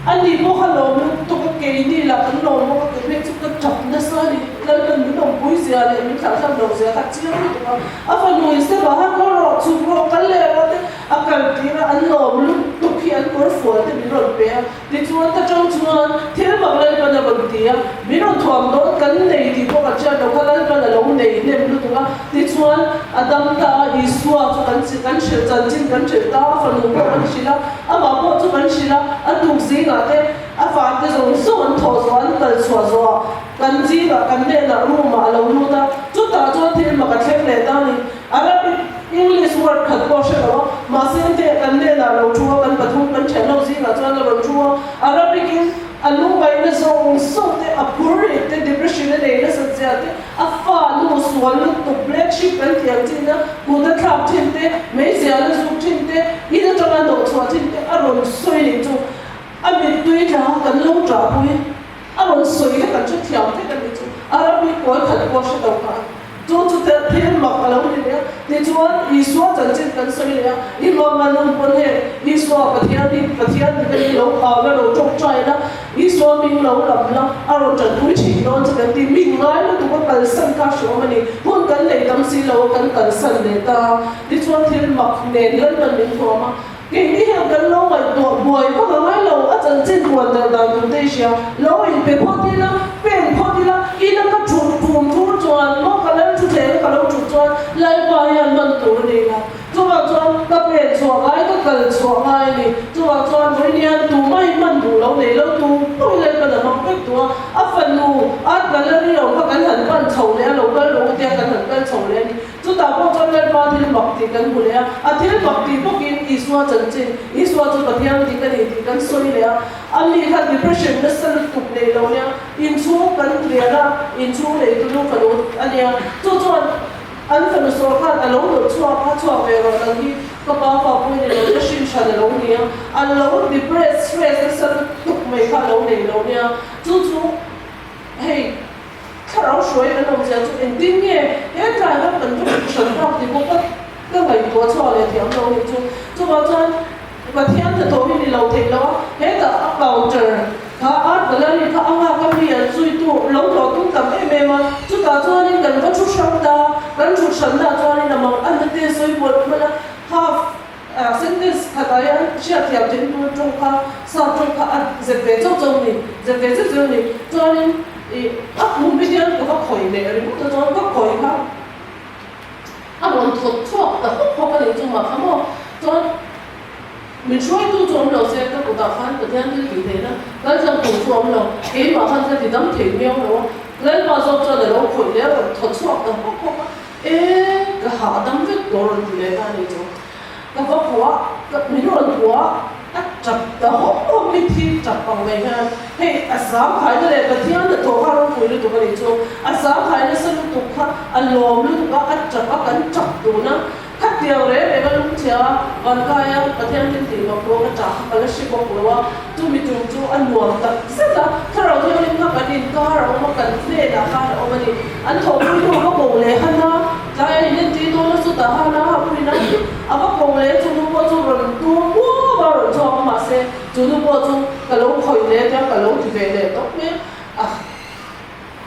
A ni pawh kha lawm lutuk a, keini lah kan lawm bawk a, kei hmel chu ka tap nasa a ni. Lalpan min awmpui zia leh min thlahthlam loh zia kha chiang lutuk a, a fanu in step ah khan kawr rawh, chhuk rawh, kal leh rawh te a kal tir a, an lawm lutuk hi an kawr fual te min rawn pe a, tichuan ka tang chuan thil mak Lalpan a rawn ti a, min rawn thuam dawn kan nei tih pawh kan hriat loh kha Lalpan a lo nei hnem lutuk a, tichuan a dam ta a, Isua chu kan kan hrilh chanchin kan hrilh ta a, fanu pawh kan hrilh a. Amah pawh chu kan hrilh a, a tuk zingah te a fate zawng zawng an thawh zawh an kal chhuah zawh ah kan zingah kan hnenah room ah a lo lut a, chutah chuan thil mak a thleng leh ta a ni. Arabic, English word khat pawh a hre lo a, mahse te kan hnenah a lo thu a, kan pathum kan thian ho zingah chuan a rawn thu a, Arabic in a lungngaihna zawng zawng te, a phur rih te, depression a nei nasat zia te, A fa nu sual lutuk black sheep kan tih ang chin a, kut a thlak thin te, meizial a zuk thin te, in atanga hnawh chhuah thin te a rawn sawi nih chu a mittui tla kan lo ṭah pui. A rawn sawi kha kan hrethiam vek a nih chu. Arabic kawi khat pawh a hre lo kha. Chu chu thil mak a lo ni leh a. Tichuan Isua chanchin kan sawi leh a, i hmang a nun pawn heng Isua Pathian hi Pathian dik a ni lo au la lo ṭawngṭai la, Isua hming lo lam la, a rawn ṭanpui ṭhin dawn chu kan ti. Min ngai lutuk a kalsan kha hreawm a ni. Hun kan nei tam si lo a, kan kalsan leh ta. Tichuan thil mak nen Lalpan min thuam a, keini hian kan lo ngaihtuah buai vak a ngai lo. A chanchin puan darh dan tur te i hria. Lo inpe phawt ila, pen phawt ila, ina ka ṭhut phum thur chuan maw ka lal ṭhuthleng a ka lo ṭhut chuan Lalpa hian hman tur a nei lo. Chuvang chuan ka pen chhuah ngai, ka kal chhuah ngai a ni. Chuvang chuan vawiin tumah hi hman duh lo nei lo, tu pawh hi Lalpan a hmang vek duh a. A fanu a kal a ni lo kha kan han pan chho leh a, lo kal rawh u tia kan han kal chho leh a ni. Chutah pawh chuan Lalpa thil mak tih kan hmu leh a, a thil mak tih bawkin Isua chanchin, Isua chu Pathian dik a ni tih kan sawi leh a. A mi kha depression nasa lutuk nei lo nia, inchhung kan rian a, inchhung neitu nu fanu a nia. Chu chuan. An fanu sawl khan a lo nawrh chhuak a, chhuak ve rawh nang hi ka pa fa pawh i ni lo, ka hrin hran a lo ni a, a lo depress, stress nasa lutuk mai kha a lo nei lo nia, chu chu hei thlarau hruai kan awm zia chu engtin nge he tlai kha kan va hran tak tih pawh ka ka ngaihtuah chhuak leh thiam lo anih chu. Chuvang chuan Pathian hnathawh hi ni lo theih lo a, hetah a counter kha art gallery kha a nghak a mi an zuitu lo tlawh tum tam em em a, chutah chuanin kan va thu hrang ta, kan thut hrannaah chuanin a mang a hnate sawi mawlh mawlh a, half sentence khatah hian hriatthiam theih tur tawng kha sap tawng kha a zep ve chauh chauh a ni, zep ve zeuh zeuh a ni. Chuanin ih a kum hi hian ka va khawih leh ringawt a chuan ka khawih kha. A rawn thawt chhuak ta hawk hawk a nih chu mah kha maw? Chuan min hruaitu chu awm lo se ka kutah khan Pathian thil tih theihna kal tlang tur chu awm lo, keimah khan ka ti dam thei miau lo a, Lalpa zawk chuan a lo khawih leh a rawn thawt chhuak ta hawk hawk a, E, ka hahdam vek tawh rawn ti leh ta a nih chu. Ka va phuah, ka min rawn phuah a tap ta hawk hawk mi thi tap ang mai hian hei a zam khaina leh Pathian hnathawh kha ropui lutuk a nih chu, a zam khai nasa lutuk kha a lawm lutuk a, a tap a kan tap dun a, khatiang reng reng a lungchhia a, vankai a Pathian thil tih mak ruang a tah kha ka la hre bawk lo a, chumi tum chu a nuam tak zet a, Thlarau Thianghlim kha kan inkar a awm a, kan hnenah khan a awm a ni, an thawhpui hnu va ko leh han a. Tlai a inentir dawn a chutah khan a hapuina a va ko leh chu nu pawh chu rawn tur muau a rawn chhuak a mahse chu nu pawh chu ka lo khawih leh tia ka lo ti ve leh tawp mai a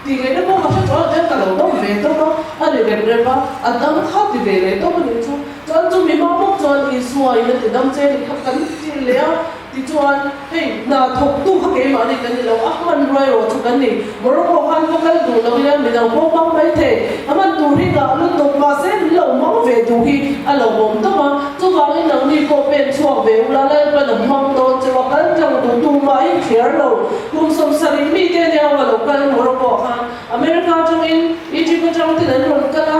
tih ngaihna pawh ka hre tawh a ka lo dam ve tawp a a ri rep rep a a dam kha ti ve leh tawp a nih chu chuan chumi hma bawk chuan Isua in a ti dam che ni kha kan ti leh a. Tichuan, hei, hna thawktu kha keimahni kan ni lo, a hmanrua erawh chu kan ni. Morocco khan va kal duh lo ila midang pawh hmang mai thei. A hman tur hi ngah lutuk, mahse min lo hmang ve duh hi a lo awm tawp a. Chuvangin nangni pawh pen chhuak ve ula, Lalpan a hmang dawn cheu a, kal tlang duh tu mahin thliar lo. Kum 70 mite ania a lo kal Morocco khan America atangin Egypt atang ten an rawn kal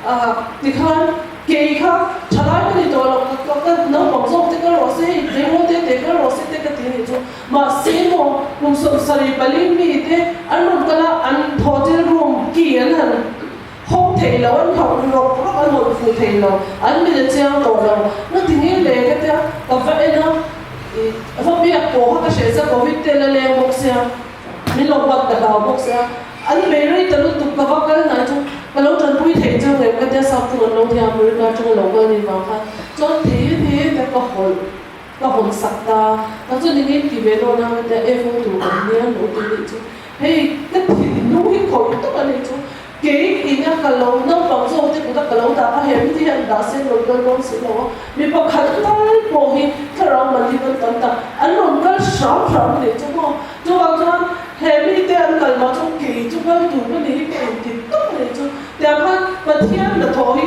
a, tikhan, Kei kha thalai ka ni tawh lo, ka ka naupang zawk te kal rawh se, hei tleirawl te te kal rawh se te ka ti a nih chu. Mahse maw kum 73 mi te an rawn kal a, an hotel room key an han hawng thei lo, an hauh rawk rawk an hawn fuh thei lo, an mit a chiang tawh lo. Nga ti nge le ka tia, ka va en a, ih va biak pawh kha ka hre sa covid te la leng bawk sia. Min lo huat ka hlau bawk sia, an bei rei ta lutuk ka va kal hnai chu ka lo tanpui thei chu ngem ka tia sap chu an lo thei a, America atanga lo kal ni vang khan chuan thei a thei a ka hawlh ka hawn sak ta, tak chuan engin ti ve dawn a ka tia e fo tur kan nia lo ti nih chu hei ka thinlung hi khawih tawp a nih chu. Kei ina ka lo naupang zawk te kut a ka lo dah a, he mite hian dah sen rawn kal dawn si lo a, mi pakhat tal pawh hi thlarau man hi kan tam tak, an rawn kal hram hram a nih chu maw? Chuvang chuan he mite an kal mah chuan kei chu kal tur ka ni hi ka inti tawp a nih chu. Tiang khan Pathian hnathawh hi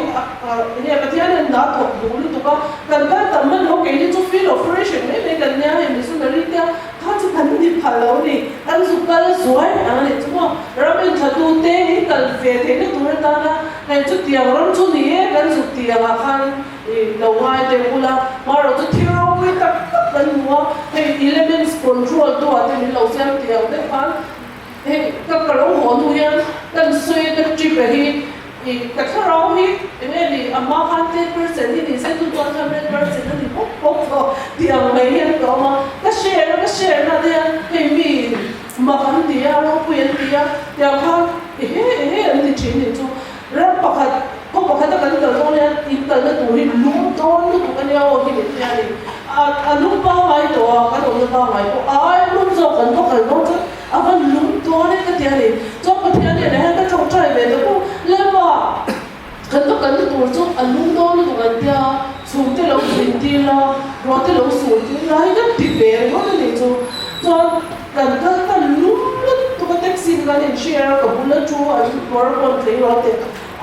enge Pathian hian hna thawk duh lutuk a, kan kal tam man lo kei hi chu field operation mai mai kan nia hei missionary te a, Kha chu kan ni phal lo ni, kan zu kal zuai ang a nih chu maw? Ram inthatute hi kal ve theihna tur atana hei chutiang ram chu ni e kan zuk tih angah khan i lo ngai deuh ula, marawh chu thil ropui tak tak kan hmu a, hei elements control tu ah te min lo siam tih ang deuh khan hei ka ka lo haw hnu hian kan sawi ka trip a hi i ka thlarau hi eng nge ni a hma khan 10% hi ni se chu chuan 100% a ni bawk bawk tawh tih ang mai hian ka awm a, ka share a ka share na te hian hei mi mak an ti a ropui an ti a tiang khan ehe ehe an ti thin nih chu ram pakhat khaw pakhat a kan kal dawn hian in kalna tur hi lum dawn lutuk a nia aw hi leh hian in a a lum pangngai tawh a kan awmna pangngai pawh a ai lum zawk kan va kal dawn chuan A van lung dawn e ka ti a ni. Chuan Pathian hnenah hian ka tawngtai ve ta pawh, Lalpa, kan va kalna tur chu a lung dawn lutuk an tia, chhung te lo zin tir la, ruah te lo sur tir la hei kan ti ve ringawt a nih chu. Chuan kan kal ta lum lutuk a, taxi te kan in share a, ka bul a thu an kawr pawn tleirawl te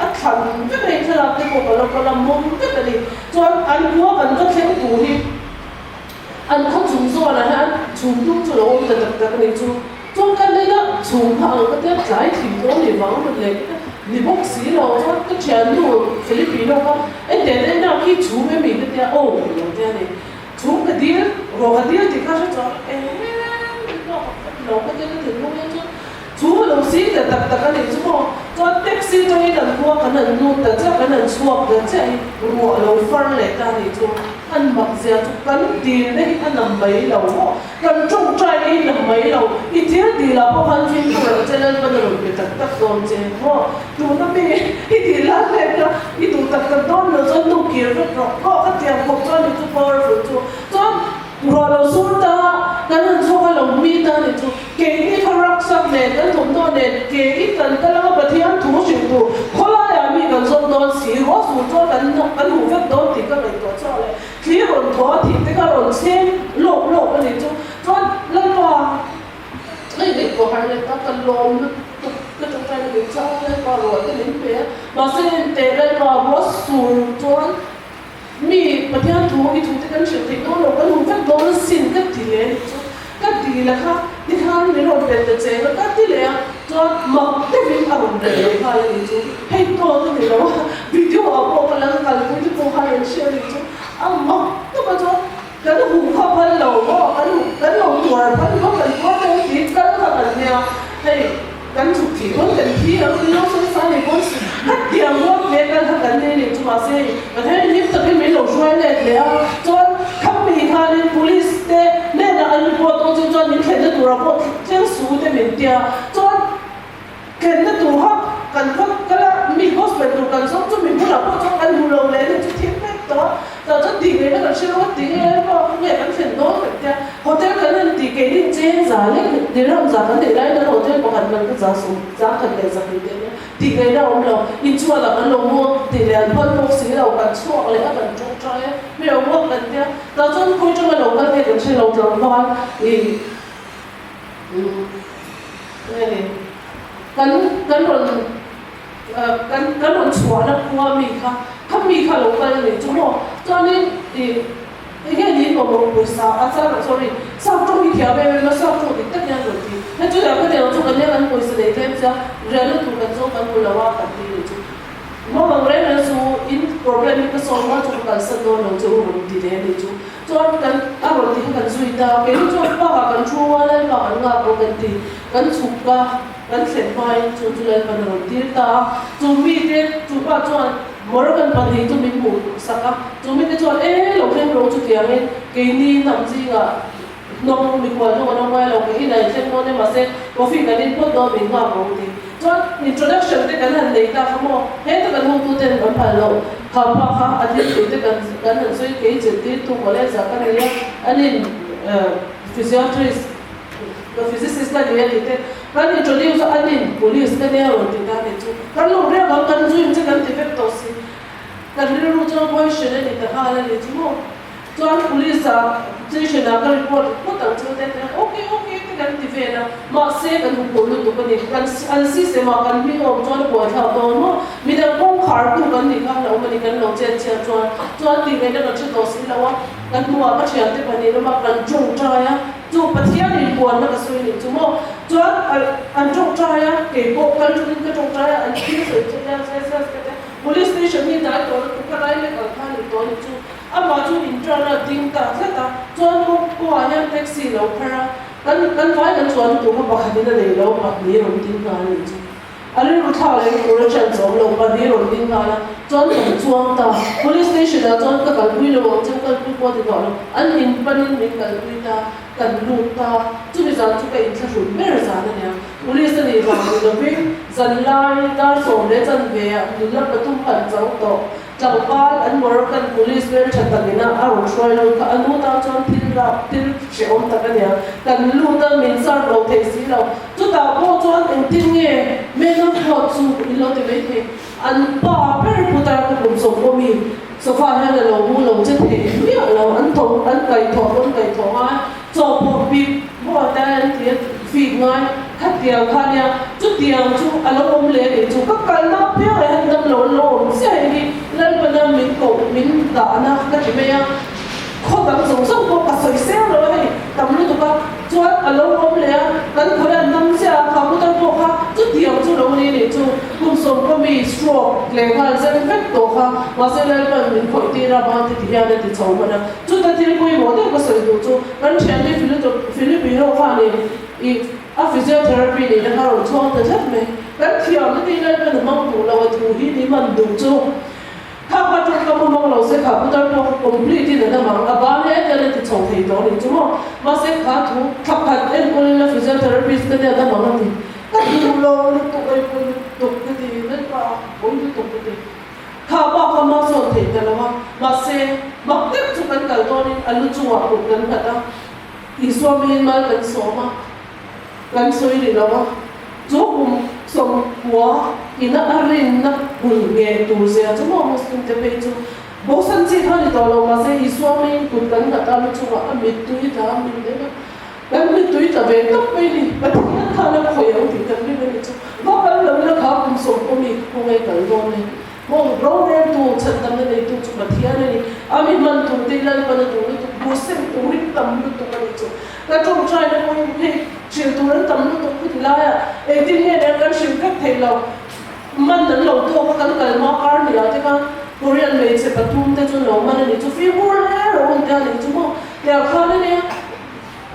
a thlan vek a, hei thlalak te pawh ka lo kal a, mawm vek a ni. Chuan an khua kan va thleng tur hi, An khaw chung zawnah hian chhum dum chu lo awm ta tak tak a nih chu. Chuan ka hnena chhum kha ang ka tia tlai thim dawn ni vang rawn leh ka ni bawk si lo. Chuan ka thiannu Filipino kha en teh teh ina khi chhum emi ka tia aw lo tia ni. Chhum ka dil, ruah ka dil tih kha hre chuan ehem ruah ka khat lo ka tia ka thinlung hian chuan Chu a lo zing ta tak tak a nih chu maw? Chuan taxi atangin an khua kan han lut ta chiah, kan han chhuak ta chiah hi ruah a lo far leh ta a nih chu. An mak zia chu kan dilna hi a nam mai lo maw? Kan tawngtai hi nam mai lo. I thil dil ah pawh khan fimkhur a. ang che Lalpan a rawn pe tak tak dawn che maw? Tuna mi i tih lai mek kha i duh tak tak dawn lo chuan nu kir vek rawh maw? Ka tiang khawp chuan i chu powerful chu chuan ruah lo sur ta kan han chhuak a lo mi ta ni chu keini kha rucksack nen kan thawmhnaw nen ke in kan kal anga Pathian thu hrilh tur khawlaiah mi kan zawm dawn si ruah sur chuan kan kan huh vek dawn tih ka ngaihtuah chhuak leh Thli rawn thaw a thih te kha rawn chheng lawk lawk a ni chu. Chuan Lalpa hei leh pawh har leh ta ka lawm lutuk ka tawngtai na dik chuan Lalpa ruah te min pe a. Mahse engteh Lalpa ruah sur chuan mi Pathian thu i thu te kan hrilh theih dawn lo kan hmu vek dawn asin ka ti leh a ni chu. Ka ti la kha tikhan min rawn bet ta cheng a ka ti leh a chuan mak deuhin a rawn bet leh nghal a ni chu hei tawt a ni lo a video ah pawh ka la kalpui te pawh khan an hria a ni chu a mak tawp a chuan kan huh kha phal lo maw kan huh kan lo tuar phal maw kan tuar deuh tih kal kha kan nia hei kan chhuk thih pawn kan thi ang tin lo sawi sa ni pawn khatiang ruat ve kal kha kan nei nih chu mahse hei Pathian in hlim takin min lo hruai let leh a chuan khammi khanin police te hnenah an report dawn chu chuan min thlenna turah pawh thleng su te min tia chuan thlenna tur kha kan va kal a mi gospel tur kan zawng chu mi bulah pawh chuan kan hmu lo leh a ni chu thil vek tawh a tah chuan tih ngaihna kan hre lo a ti nge pawh nge kan thlen dawn kan tia hotel kan han tih keini cheng za lek dirham za kan neih laiin an hotel pakhat man ka za sum za khat leh za hnih te ania Tih ngaihna awm lo, inchhuanah kan lo muak tih leh an phal bawk si lo, kan chhuak leh a kan tawngtai a, mi lo muak kan tia, tah chuan khawi tanga lo kal nge kan hre lo tlangval ih nge ni kan kan rawn kan kan rawn chhuahna khua mi kha kha mi kha lo kal a nih chu maw chuanin ih Enge niin mamawh pawisa a char a sorry sap tawng hi thiam em em a sap tawng dik tak hian rawn ti hei chu kan eng chu kan nia kan pawisa nei tlem sia riahna tur kan zawng kan hmu lo a kan ti nih chu mamang reng reng chu in problem hi ka solve hma chu ka kalsan dawn lo che u rawn ti leh nih chu chuan kan a rawn ti kha kan zui ta keini chuan park ah kan thu a lalpa kan nghak rawh kan ti kan chhuk a kan thlen hmain chu chu lalpan a rawn tir ta a chu mite chu pa chuan Morgan pahnih chu min hmuh sak a, chu mite chuan e lo thleng rawh chutiangin keini hnam zingah hnawng mikhual hnawng an awm ngai lo, ka inah i thleng dawn e mahse coffee kan in phawt dawn min nghak rawh u ti. Chuan introduction te kan han nei ta kha maw, heta kan hotu ten an phal loh kha pa kha a thil tih te kan kan han sawi kei zirtirtu college ah ka nei a, an in physiatrist Ka physicist ka ni a tih te kan introduce a anin police ka nia rawn ti ta ni chu kan lo riak ang kan zuim che kan ti vek tawh si kan rilru chuan question a ni ta nghal a ni chu maw chuan police ah station ah ka report phawt ang chu te te ok ok te kan ti vel a mahse kan huphurh lutuk a ni kan an system ah kan hming awm chuan a buaithlak dawn maw midang kawngkhar tu kan nih kha hlauhawm a ni kan lo chet chhiat chuan chuan tih ngaihna kan hre tawh si lo a kan hnuah ka thiante pahnih lamah kan tawngtai a. Chu Pathian in puanna ka sawi nih chu maw? Chuan an tawngtai a, kei pawh kal tawngin ka tawngtai a, an thil sawi chu yes yes yes ka tia. Police station hi dai tawh lutuk ka lai lek ang kha nih tawh nih chu. Amah chu intern a ding ta tlat a, chuan kawng kawngah hian taxi lo phar a, kan kan vai kan chuan lutuk kha pakhatin a nei lo, pahnih rawn ding nghal nih chu. A rilru thlak leh tur a chance awm lo, pahnih rawn ding nghal a, chuan kan chuang ta. Police station ah chuan ka kalpui lo ang che, ka kalpui pawh a ti tawh lo. An in panin min kalpui ta, kan lut ta. Chumi zan chu ka inthlahrun ber zan a nia. Police a nih vang ni lovin zanlai dar 11 ah nula pathum han chang tawh. Tlangval an Moroccan police hmeltha takin a a rawn hruai lut kha a nu tan chuan thil rap thil hrehawm tak a nia. Kan lut a, min serve lo thei si lo. Chutah pawh chuan engtin nge man of God chu in lo ti mai thei. An pa ber putar ka kum sawmkawmi sofa hian a lo mu lo che thei miah lo. An tho an kaihthawh rawn kaihthawh ngai chaw pawh bik maw te an ti a feed ngai khatiang kha nia. Chutiang chu a lo awm leh a nih chu. Ka kalna apiang leh han dam lo an lo awm chiah hei hi Lalpana min koh min dahna ka ti mai a. Khaw dang zawng zawng pawh ka sawi seng lo a hei tam lutuk a. Chuan a lo awm leh a, kan khawi an dam chiah a, kha putar pawh kha chutiang chu lo ni nih chu. Kum sawmkaw mi stroke leh nghal zen vek tawh kha mahse Lalpan min khawih tir a, ban ti ti hian a ti chho hman a. Chuta thil pawimawh deuh ka sawi duh chu kan thiante Filipino khanin ih A physiotherapy nihna kha rawn chhuak ta tlat mai. Kan thiamna te hi Lalpan a hmang duh lo a thu hi ni man duh chu. Kha kha tawngkam a hmang lo se kha putar pawh kha complete in a dam ang. A ban hle tel a ti chho thei tawh a nih chu maw. Mahse kha thu thla khat enkawl ila physiotherapist ka nia dam ang a ti. Ka duh lo lutuk ei pawi lutuk ka ti Lalpa pawi lutuk ka ti. Kha bak a hma sawn theih ta lo a, mahse mak deuh chu kan kal dawnin a lu chungah kut kan nghat a, Isua hmingin mal kan sawm a, kan sawi rih lo a, chu kum 90 ina a rinna hul nge tur zia chu maw Muslim te phei chu bosan chi kha ni tawh lo, mahse Isua hmingin kut kan nghat a, lu chungah a mittui tla a min deuh a. Kan mittui tla ve tawp mai ni, Pathian khan a khawih ang tih kan ring a ni chu. Va kal lo ila kha kum 10 mi kha khawnge kal dawn e. Maw roreltu, chhandamna neitu chu Pathian a ni. A mi hman tur te Lalpan a duh lutuk, buh sem tur hi tam lutuk a ni chu. Ka tawngtaina pawhin hei hrilh tur an tam lutuk khuti laiah engtin nge nen kan hrilh vek thei lo. Man an lo tawk a kan kal hma kar hniah te khan Korean hmeichhe pathum te chu lo man a ni chu fimkhur hle rawh un te a ni chu maw tiang khan a nia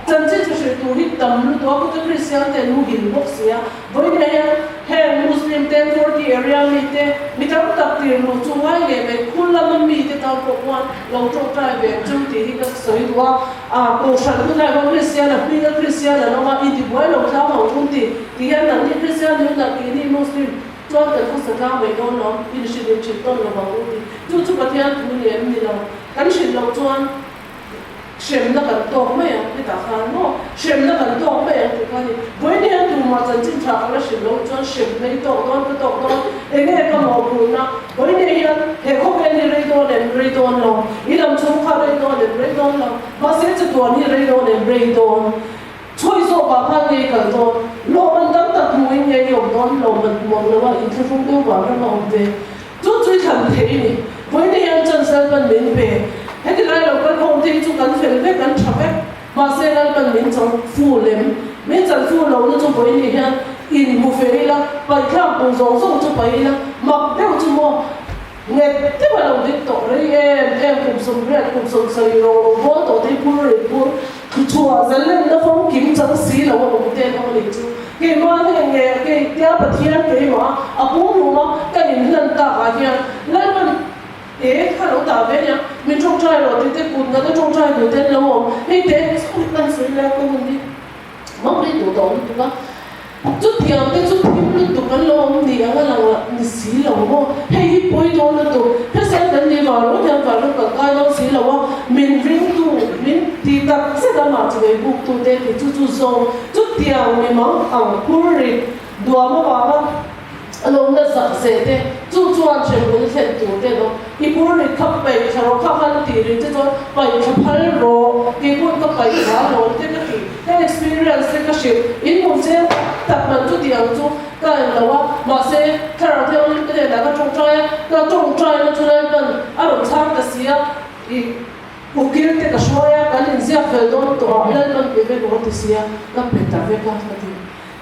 chanchin chu hrilh tur hi tam lutuk a kute Kristian te an muhil bawk si a vawiin hian heng Muslim te Forty area mi te mi tam tak tir luh chu ngai leh mai khul lama mi te tan pawh khuan lo tawngtai ve chu tih hi ka sawi duh a a kohhran hun lai khuan Kristian a hming a Kristian an awm a intibuai lo tlang ang un ti Ti hian nangni Kristian hi unah keini Muslim chuan kan khawsa tlang mai dawn lo, inhrilh inhrilh tawn lo vang u ti. Chu chu Pathian thu ni em ni lo. Kan hrilh loh chuan hremna kan tawk mai ang hetah khan maw? Hremna kan tawk mai ang tih kha a ni. Vawiin hian tumah chanchin tha ka la hrilh loh chuan hremna i tawk dawn ka tawk dawn enge ka mawhphurhna? Vawiin hian he khawvel hi rei dawn em rei dawn lo, i lam chhung kha rei dawn em rei dawn lo, mahse chatuan hi rei dawn em rei dawn. Chhuai zawkah khan ngei kal dawn, lawm an tam tak hmuhin ngei i awm dawn, lawm an hmuh ang lo a, inthlahrung deuh vang ram a awm ve. Chu chu i thlan thei i ni. Vawiin hian chance Lalpan min pe. Heti lai lo kal khawm te hi chu kan fel vek, kan tha vek. Mahse Lalpan min chang fu lem. Min chan fu lohna chu vawiin hian inhmu fe ila, paihthlak tur zawng zawng chu paih ila, mak deuh chu maw? Nghet deuh a lo ding tawh rei em em kum 80 kum 70 rawh lo bawl tawh te hi phur rei phur thuchhuah zalenna famkim chang si lo a awm te ang a nih chu. Keimah heng nge kei tia Pathian keimah a pumhlum a ka inhlan tak ah hian Lalpan e kha lo dah ve nia min tawngtai rawh tih te kut ngat a tawngtai duh te an lo awm hei te kan sawi lai ka hun hi Mawng rei duh tawh lutuk a, chutiang te chu thim lutuk an lo awm ni ang a lang a ni si lo maw? Hei hi pawi dawn lutuk, hrisel kan ni vang ringawt hian vanram kan kai dawn si lo a, min ringtu, min ti tak zet a mah chawei buk tu te tih chu chu zawng chutiang mi mang ang phur rit duam avanga A lo na zak ze te, chu chuan hremhmun thlen tur te lo i bur ri kha paih thla rawh kha han tih ri te chuan paih thla phal rawh kei pawn ka paih thla alawm te ka ti ka experience te ka hrilh in hmuh zel tak man chu tih ang chu ka en lo a mahse thlarau thianghlim te hnenah ka tawngtai a ka tawngtai na chu Lalpan a rawn chhang ta si a i ukil te ka hruai a kan inziak fel dawn tawh ah Lalpan pe vek rawh ti si a ka pe ta vek a ka ti.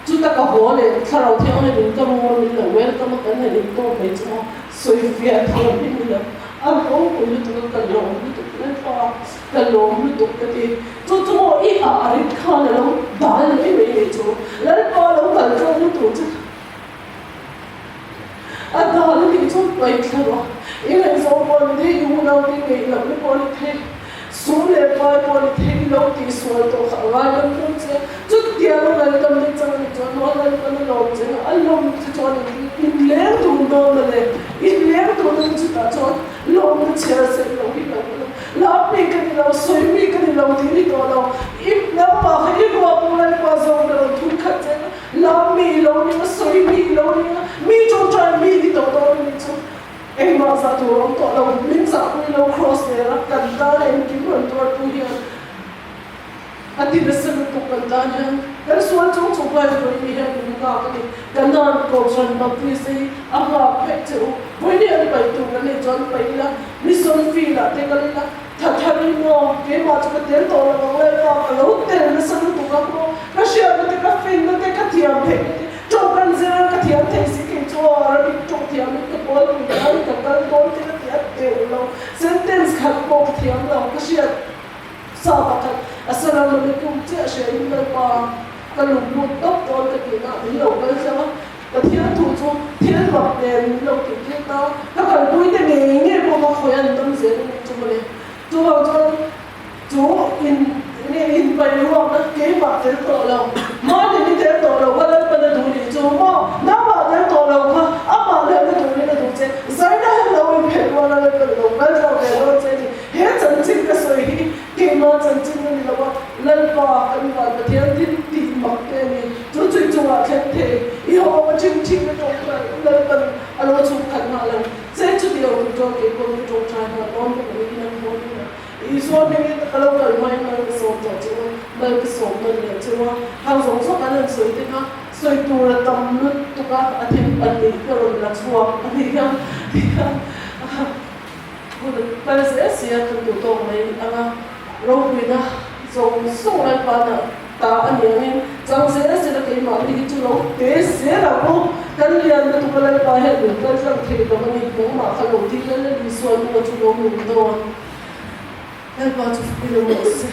Chuta ka haw leh thlarau thianghlim in ka room a min lo welcome a kan han in tawp mai chu maw sawi fiah thiam hi ni lo a ropui lutuk a ka lawm lutuk lalpa ka lawm lutuk ka ti chu chu maw i hah a rit khan a lo dal mai mai nei chu lalpa lo kal tlawm lutuk chu a dal a nih chuan paih thla rawh i ngaihzawng pawh ni thei i unau te ngeih loh na pawh ni thei Sum leh pai pawh ni thei lo tih sual tawh kha a ngai dam dawn che. Chutiang a ngaidam te chang ni chuan maw Lalpan a lawm che a lawm che chuan in leng dun dawn a le, in leng dun ang chutah chuan lawmna chhiar seh lo hi lo lo, lak mi ka ni lo, sawi mi ka ni lo tih ni tawh lo, i nangmah kha i ruak u Lalpa zawng ka rawn thun khat che a, lak mi i lo ning a, sawi mi i lo ning a, mi tawngtai mi ni tawh dawn a ni chu. Engmah zah tur awm tawh lo, min zahpui lo Kraws nena kan tan engkim rawn tuartu hian a ti nasa lutuk kan tan hian kan sual chung chung pawh hian vawiin hian min nghak a ni. Kanan Kohhran Baptist hi a nghak vek che u, vawiin an paih tur kan nei chuan paih ila, mission field ah te kal ila, tha thar in maw keimah chu ka tel tawh lo ang Lalpa ka lo tel nasa lutuk ang maw, ka hriatna te ka finna te ka thiam theihna te Tawng kan zir a, ka thiam thei si kei chu aw Arabic tawng thiam in ka pawl pui khan ka kal dawn te ka ti a teuh lo. Sentence khat pawh ka thiam lo, ka hriat sa pakhat Assalamu alaikum chiah hria in Lalpa ka lung lut tawp dawn ka tih na min lo kal tlang a, Pathian thu chu thil mak nen min lo tih tir ta, ka kalpui te ngei ngei pawh ka khawi an dam zel a nih chu mawle. Chuvang chuan Chu in nge in pai ruak na keimah tel tawh lo, mahni ni tel tawh lo ka Lalpan a duh nih chu. thei i ho a ṭhingṭhing na ṭawngṭai Lalpan a lo chhungkhat nghal ang che chuti lo tur chuan kei pawn ka ṭawngṭai nghal dawn bawk a ni in an haw ding a Isua hmingin ka lo kal hmain mal ka sawm tawh cheu a mal ka sawm nawn leh cheu a hang zawng zawng an han sawi te kha sawi tur a tam lutuk a a then pahnih ka rawn la chhuak a ni a tihian Hun a kal zel si a, kan duh tawk mai ang a, ropuina zawng zawng Lalpa na ta a ni angin chang zel zel a keimahni hi chu lo te zel ang u, kan lian lutuk a Lalpa hian min kal tlang thei lo a ni, nangmah kha lo ding la Lal Isua hnunga chu lo nung dawn, Lalpa chu fak ilo rawh se.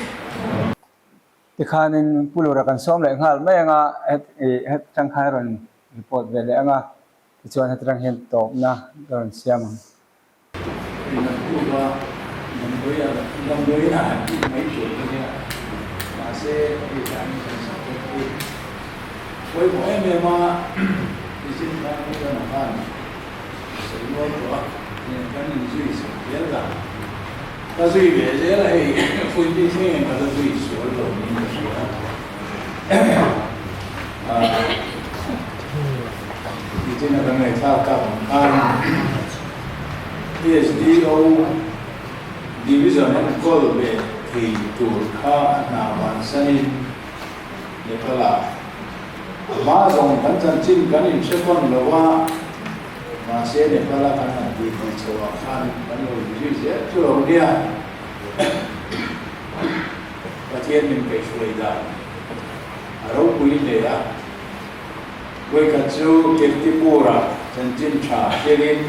Tikhanin Pu Lura kan sawm leh nghal mai ang a, het tangkai rawn report ve leh ang a, tichuan hetirang hian tawpna ka rawn siam ang. Naktuka damdawi ah damdawi inah han tih mai tur ka nia, mahse hei hian kan subject hi pawimawh em em a, nichin khan Pu Dana khan a sawi nual tawh a, kan inzui chho zel dan ka zui ve zel a, hei Fuiti thlengin ka la zui sual lo niin ka hria a, nichin a kan ngaihthlak tak ang khan. PSDO Division enkawl ve thei tur kha a hna vansanin Nepal-ah a hma zawng kan chanchin kan inhre tawn lo a, mahse Nepal-a kan han tih tih chhoah khan kan lo inzui zel chu lo nia. Pathian min kaihhruai dan a ropui hle a. Vawikhat chu Kirtipur-ah chanchin tha hrilhin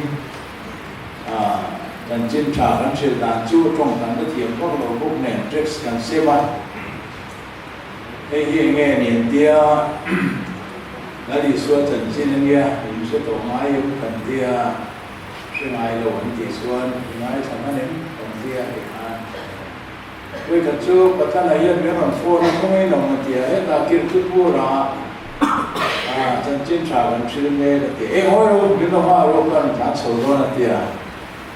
chanchin tha kan hrilh dan chu tawng kan la thiam vak lo bawk nen tax kan sem a, hei hi enge ni an tia, Lal Isua chanchin a nia, in hre tawh ngai em kan tia, hre ngai lo an tih chuan i ngaithla hman em kan tia hei khan. Vawikhat chu Pathana hian min rawn phone a, khawngaih lo ma tia, hetah Kirtipur-ah chanchin tha kan hril mek a ti. Eng hawi ro min lo nghah ro ka rawn tlan chho dawn a tia,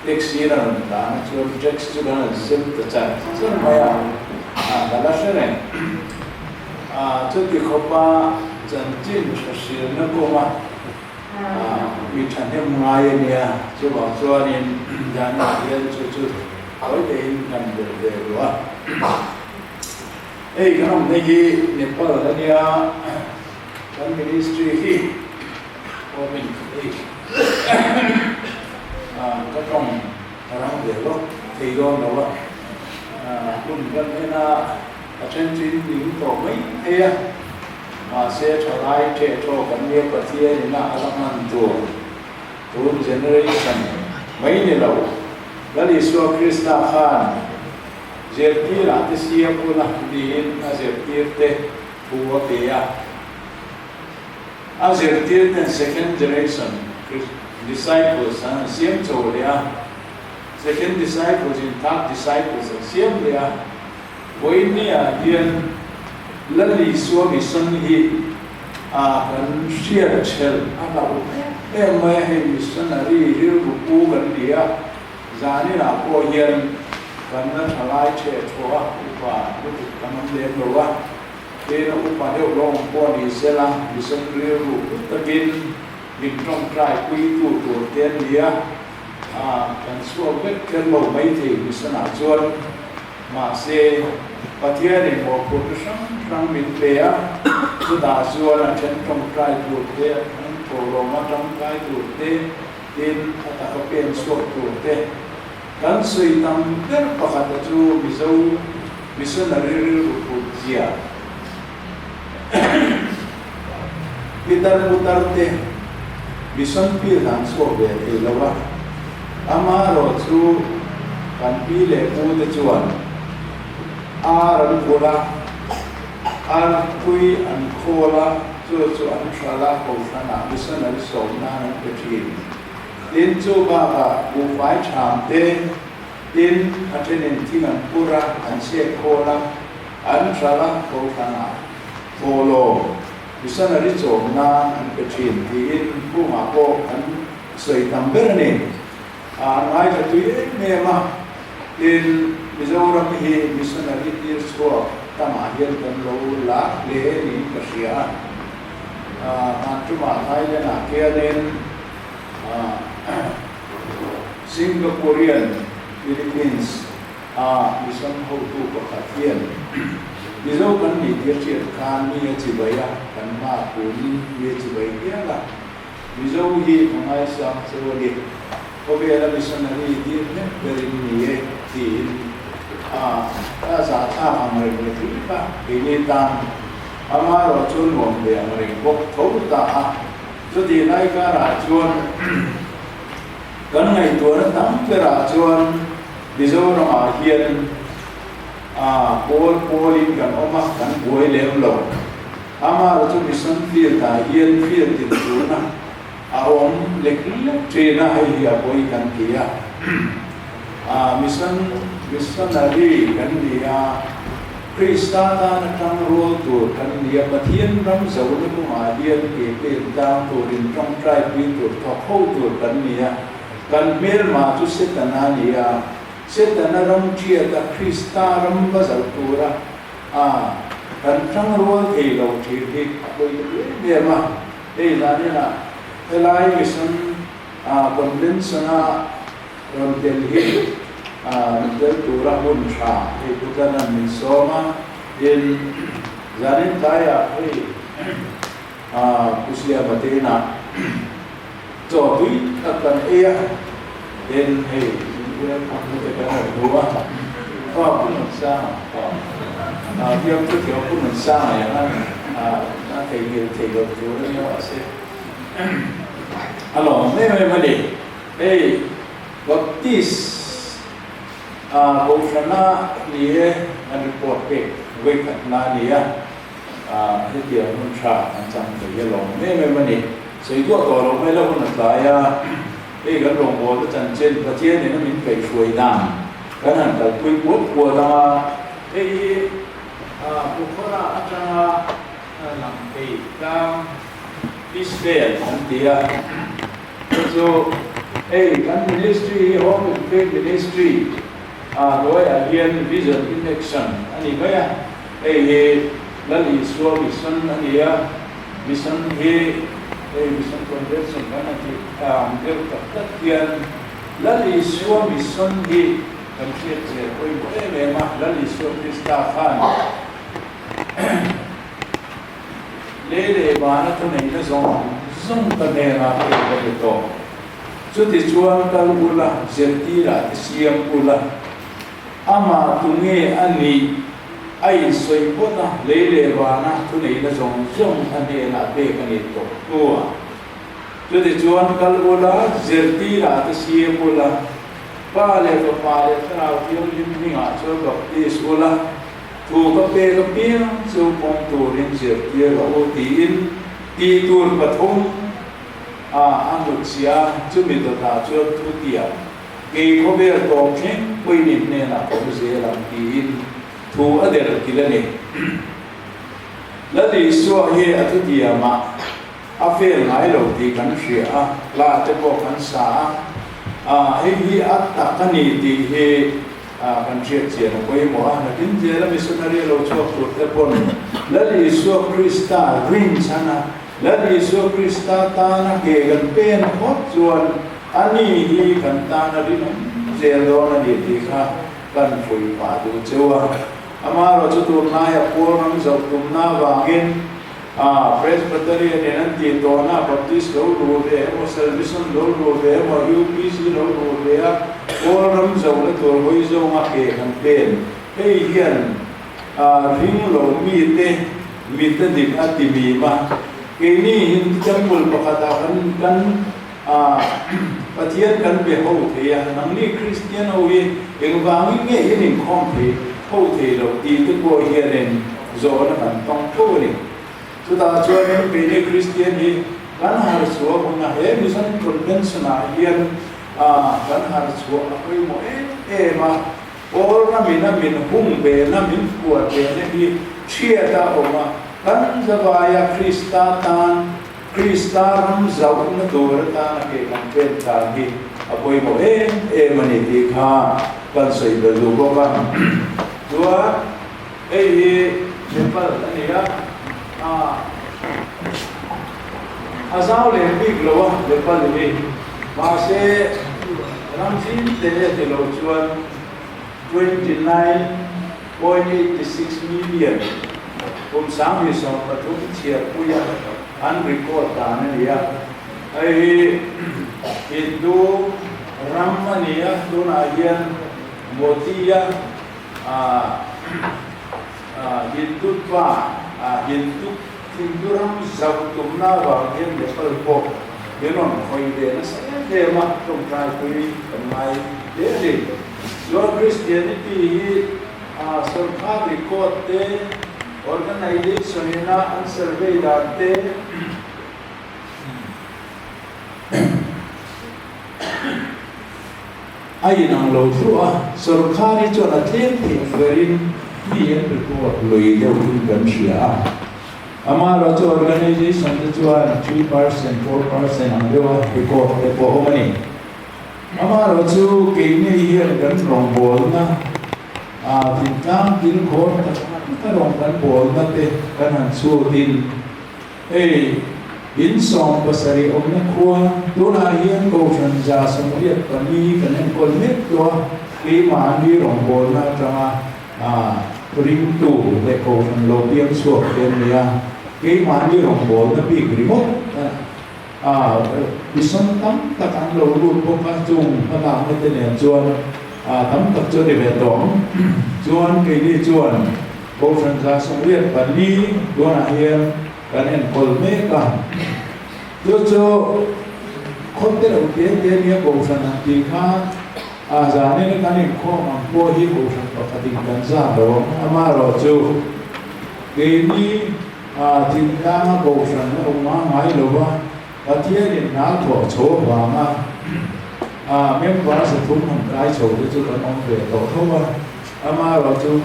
taxi in a rawn tlan a, chuan taxi chu kan rawn sem ta char char mai a, ka la hre reng. Chuti khawpa chanchin tha hrilna kawnga mi thahnem ngai a nia, chuvang chuanin Daniel hian chu chu tawi tein kan belh ve duh a. Hei kan awmna hi Nepal a nia, kan ministry hi awmin hei ka tawng a rang ve lawk thei dawn lo a, hun kan en a, a then chu in ning tawh mai thei a, mahse thalai ṭeh tawh kan nia Pathian ina a la hman tur tun generation mai ni lo, Lal Isua Krista khan Zirtirah te siam ula tiin a zirtirte thu a pe a. A zirtirten second generation disciples an siam chho leh a, second disciples in third disciples an siam leh a. Vawinia hian Lal Isua mission hi a kan hriat ṭhelh a hlauh em em mai a, hei missionary rilru pu kan ni a. Zaninah pawh hian kan la tha lai ṭheh ṭhuah a, upa lutuk kan awm lem lo a, tlena upa deuh lo awm pawh ni sela, mission rilru put takin min ṭawngṭai puitu tur te an ni a, kan chhuak vek kher lo maithei mission-ah chuan. Mahse, Pathianin mawhphurhna hrang hrang min pe a, chutah chuan a ṭhen ṭawngṭai tur te, a ṭhen thawhlawma ṭangkai tur te, Tin, a taka pen chhuak tur te kan sawi tam ber pakhata chu Mizo missionary rilru phut zia pitar putar te mission field an chhuak ve thei lo a, amaherawh chu kan pi leh pu te chuan ar an vulh a, artui an khawl a, Chu chu an hral a, Kohhranah missionary sawm nan an pe thin. Tin, chu bakah buhfai ṭham te, tin, a ṭhenin thing an pur a, an chhiat khawl a, an hral a, Kohhranah thawhlawm missionary chawm nan an pe thin tiin Phungah pawh an sawi tam ber a ni. A an ngaithla tui em em a, tin, Mizoram hi missionary tir chhuak tamah hian kan lo la hle niin ka hria a. Hmanṭumah Thailand-ah khianin Singaporean Philippines a mission hotu pakhat hian Mizo kan nih tir hriat khan mi a chibai a, kan hma kunin mi a chibai hial a. Mizo hi ka ngaisang cheu a ni. Khawvela missionary tir hnem berin ni e tiin a a zahthlak ang reng leh hlip a, keini tan amaherawh chu nuam ve ang reng bawk tho ta a. Chutih lai karah chuan kan ngaihtuahna tam berah chuan Mizoramah hian a pawl pawlin kan awm a, kan buai lem lo. Amaherawh chu mission field ah hian field din turna a awm lek lek thin a, hei hi a pawi kan ti a. A mission missionary kan ni a, Krista tana tang rual tur kan ni a, Pathian ram zona kawngah hian ke pen tlang turin tawngtai pui tur thawk ho tur kan ni a, kan hmelma chu Setana a ni a, Setana ram thiata Krista ram va zauh tura a kan tang rual thei lo thin hi a pawi ta em em a. Hei zaninah helai mission convention-a rawn tel hi rawn tel tura hun tha hei Bhutan-a'n min sawm a, tin zanin tlaiah hei Pu Siama te inah chaw tui tak kan ei a, tin hei welcome na te kan rawn hmu a, aw Pu Nunsanga aw biaktu thiam Pu Nunsanga hian a theihnghilh theih loh tur a nia mahse a lawm em em a ni. Hei Baptist a Kohhrana ni e an report pek vawikhat na a ni a, hetiang hun tha an chang thei hi a lawm em em a ni. Sawi duah tawh loh mai la hun a tlai a, hei kan rawngbawlna chanchin Pathian in a min kaihhruai dan kan han kalpui puat puat ang a, hei hi Bukhara atanga lang thei tlang Israel an ti a. Chu chu hei kan ministry hi Home and Faith Ministry ah hnuaiah hian Vision in Action a ni mai a, hei hi Lal Isua mission a ni a, mission hi hei Mission Convention kan han tih ang deuh tak tak hian Lal Isua mission hi kan hriat zel pawimawh em em a, Lal Isua Krista khan Lei leh vana thuneihna zawng zawng ka hnenah pek ka ni tawh. Chutichuan kal ula, zirtirah te siam ula, amah tunge a nih a insawi phawt a, lei leh vana thuneihna zawng zawng a hnenah pek a ni tawh hnuah. Chutichuan kal ula, zirtirah te siam ula, Pa leh Fapa leh Thlarau Thianghlim hmingah chuan baptis ula, Thu ka pek apiang chu pawm turin zirtir rawh u tiin tih tur pathum a a hnutchhiah a, chumi dawtah chuan thu tiam kei khawvel tawp thleng pawhin hnenah ka awm zel ang tiin thu a der kil a ni. Lal Isua hi a thutiamah a fel ngai lo tih kan hria a, hla te pawh kan sa a, hei hi a tak a ni tih hi Kan hriat chian a pawimawh a, nakin zela missionary a lo chhuak tur te pawn Lal Isua Krista rin chhan a, Lal Isua Krista tana ke kan pen phawt chuan ani hi kan tana rinawm zel dawn a ni tih kha kan fuih pah duh cheu a. Amaherawh chu tunlaia Paul ram zoh tumna avangin Presbyterian in an tih tawhna Baptist lo luh ve emaw, Salvation lo luh ve emaw, UPC lo luh ve a, Kawl ram zohna tur hawi zawnga ke kan pen. Hei hian ring lo mite mit a dik a ti mim a. Keini Hindu temple pakhatah kan kan Pathian kan be ho thei a, nangni Kristian ho hi engvangin nge in inkhawm thei ho thei lo tih te pawh hianin zawhna kan tawng fo a ni. Chutah chuanin keini Kristian hi kan harchhuah hun a, he Mission Convention-ah hian kan harchhuah a pawimawh em em a, Pawl ramin a min hung vena, min phuar vena hi thiat a awm a, kan zavaia Krista tan Krista ram zauhna tur atana ke kan pen dan hi a pawimawh em em a ni tih kha kan sawi belh duh bawk a. Chuan hei hi Nepal a ni a, a. A zau lem bik lo a Nepal hi. Mahse, ram zim te ti lo chuan 29.86 million kum 2013 chhiarpuia an record dan a ni a. Hei hi Hindu ram a ni a, tunah hian Modi-a Hindutva, Hindu Hindu ram zauh tumna avang hian Nepal pawh min rawn khawih ve nasa em em a, tawngtaipui kan ngai hle a ni. Chuan Christianity hi sorkar record te, organization ina an survey dan te, A inang lo thluah a, sorkar hi chuan a tlem thei ang berin mi an report lui deuhin kan hria a. Amaherawhchu organisation te chuan 3%, 4% ang deuha record te pawh a awm a ni. Amaherawhchu keini hian kan rawngbawlna thingtlang kilkhawr tak taka rawng kan bawlna te kan han chhutin, Hei, in 70 awmna khua, tunah hian Kohhran 184 kan enkawl mek tawh a, keimahni rawngbawlna atanga ringtu leh Kohhran lo piang chhuak te an ni a, keimahni rawngbawlna bik ringawt mison tam tak an lo lut bawk a, chung hmalakna te nen chuan tam tak chu a ni ve tawh ang. Chuan keini chuan Kohhran 184 tunah hian kan enkawl mek a, chu chu khawte lo te te nia Kohhran han tih khan a zanin kan inkhawm ang pawh hi Kohhran pakhatin kan zat lo ang. Amaherawhchu keini thingtlanga Kohhran a awm a ngai lo va, Pathianin hna thawh chho avanga member 300 han kai chho te chu kan awm ve tawh tho a, amaherawhchu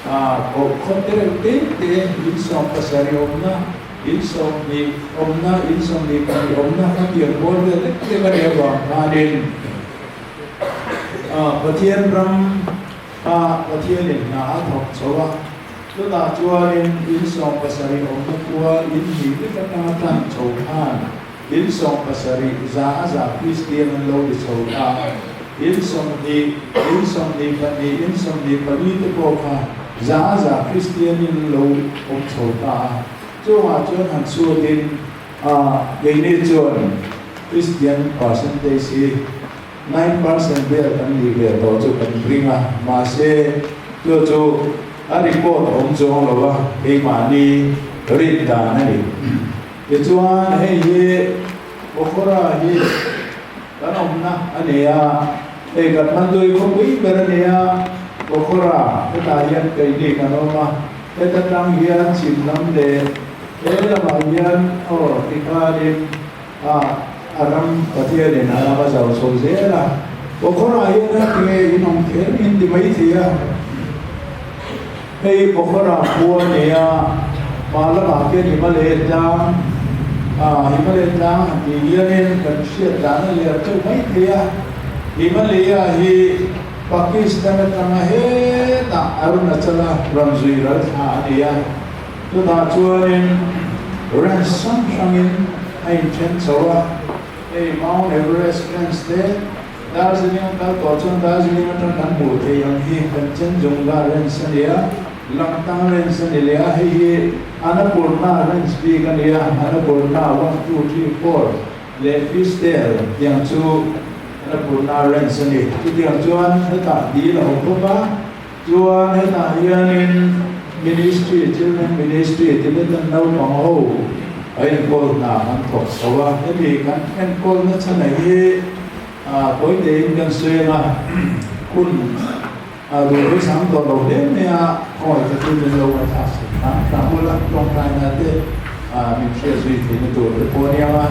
A kohkhawt te reuh te te, in 70 awmna, in 20 awmna, in 22 awmna kha tiang bawr vel lek lek a nih avang khanin Pathian ram a Pathianin hna a thawk chho a, chutah chuanin in 70 awmna khua in hnih lek atanga tan chho khan In 70 za a za Kristian an lo ni chho ta. In 20, in 22, in 24 te pawh kha za a za Kristianin an lo awm chho ta a. Chungah chuan han chhuatin keini chuan Kristian percentage hi 9% vel kan nih ve tawh chu kan ring a, mahse chu chu a record awm chuang lo va, keimahni rin dan a ni. Tichuan hei hi Pokhara hi kan awmna a ni a, hei Kathmandu khawpui ber a ni a, Pokhara hetah hian keini kan awm a, heta tang hian chhim lam leh he lamah hian aw tikhanin a a ram Pathianin a ram a zau chho zel a, Pokhara hian a tinge in awm kher in ti maithei a. Hei Pokhara khua a ni a, hma lamah khian Himalaya tlang, ah Himalaya tlang han tih hianin kan hriat dan a ler teuh mai thei a. Himalaya hi Pakistan atanga hetah Arunachala rawn zui ral thla a ni a, chutah chuanin range hrang hrangin a inthen chho a, hei Mount Everest range te, Darjeeling a kal tawh chuan Darjeeling atang kan hmuh theih ang hi Kanchenjunga range a ni a, Langtang range a ni leh a, hei hi Annapurna range bik a ni a, Annapurna one, two, three, four leh Fishtail tiang chu Annapurna range a ni. Chutiang chuan hetah dil a awm bawk a, chuan hetah hianin Ministry, Children Ministry, Tibetan naupang ho a enkawl hna kan thawk chho a, hemi kan enkawlna chhan hi Pawitein kan sawi ang a, hun duh hawisang tawh lo hle mai a, khawngaih takin min lo ngaihthlak sak hram hram ula, tawngtaina te min hriat zui theihna tur te pawh a ni ang a.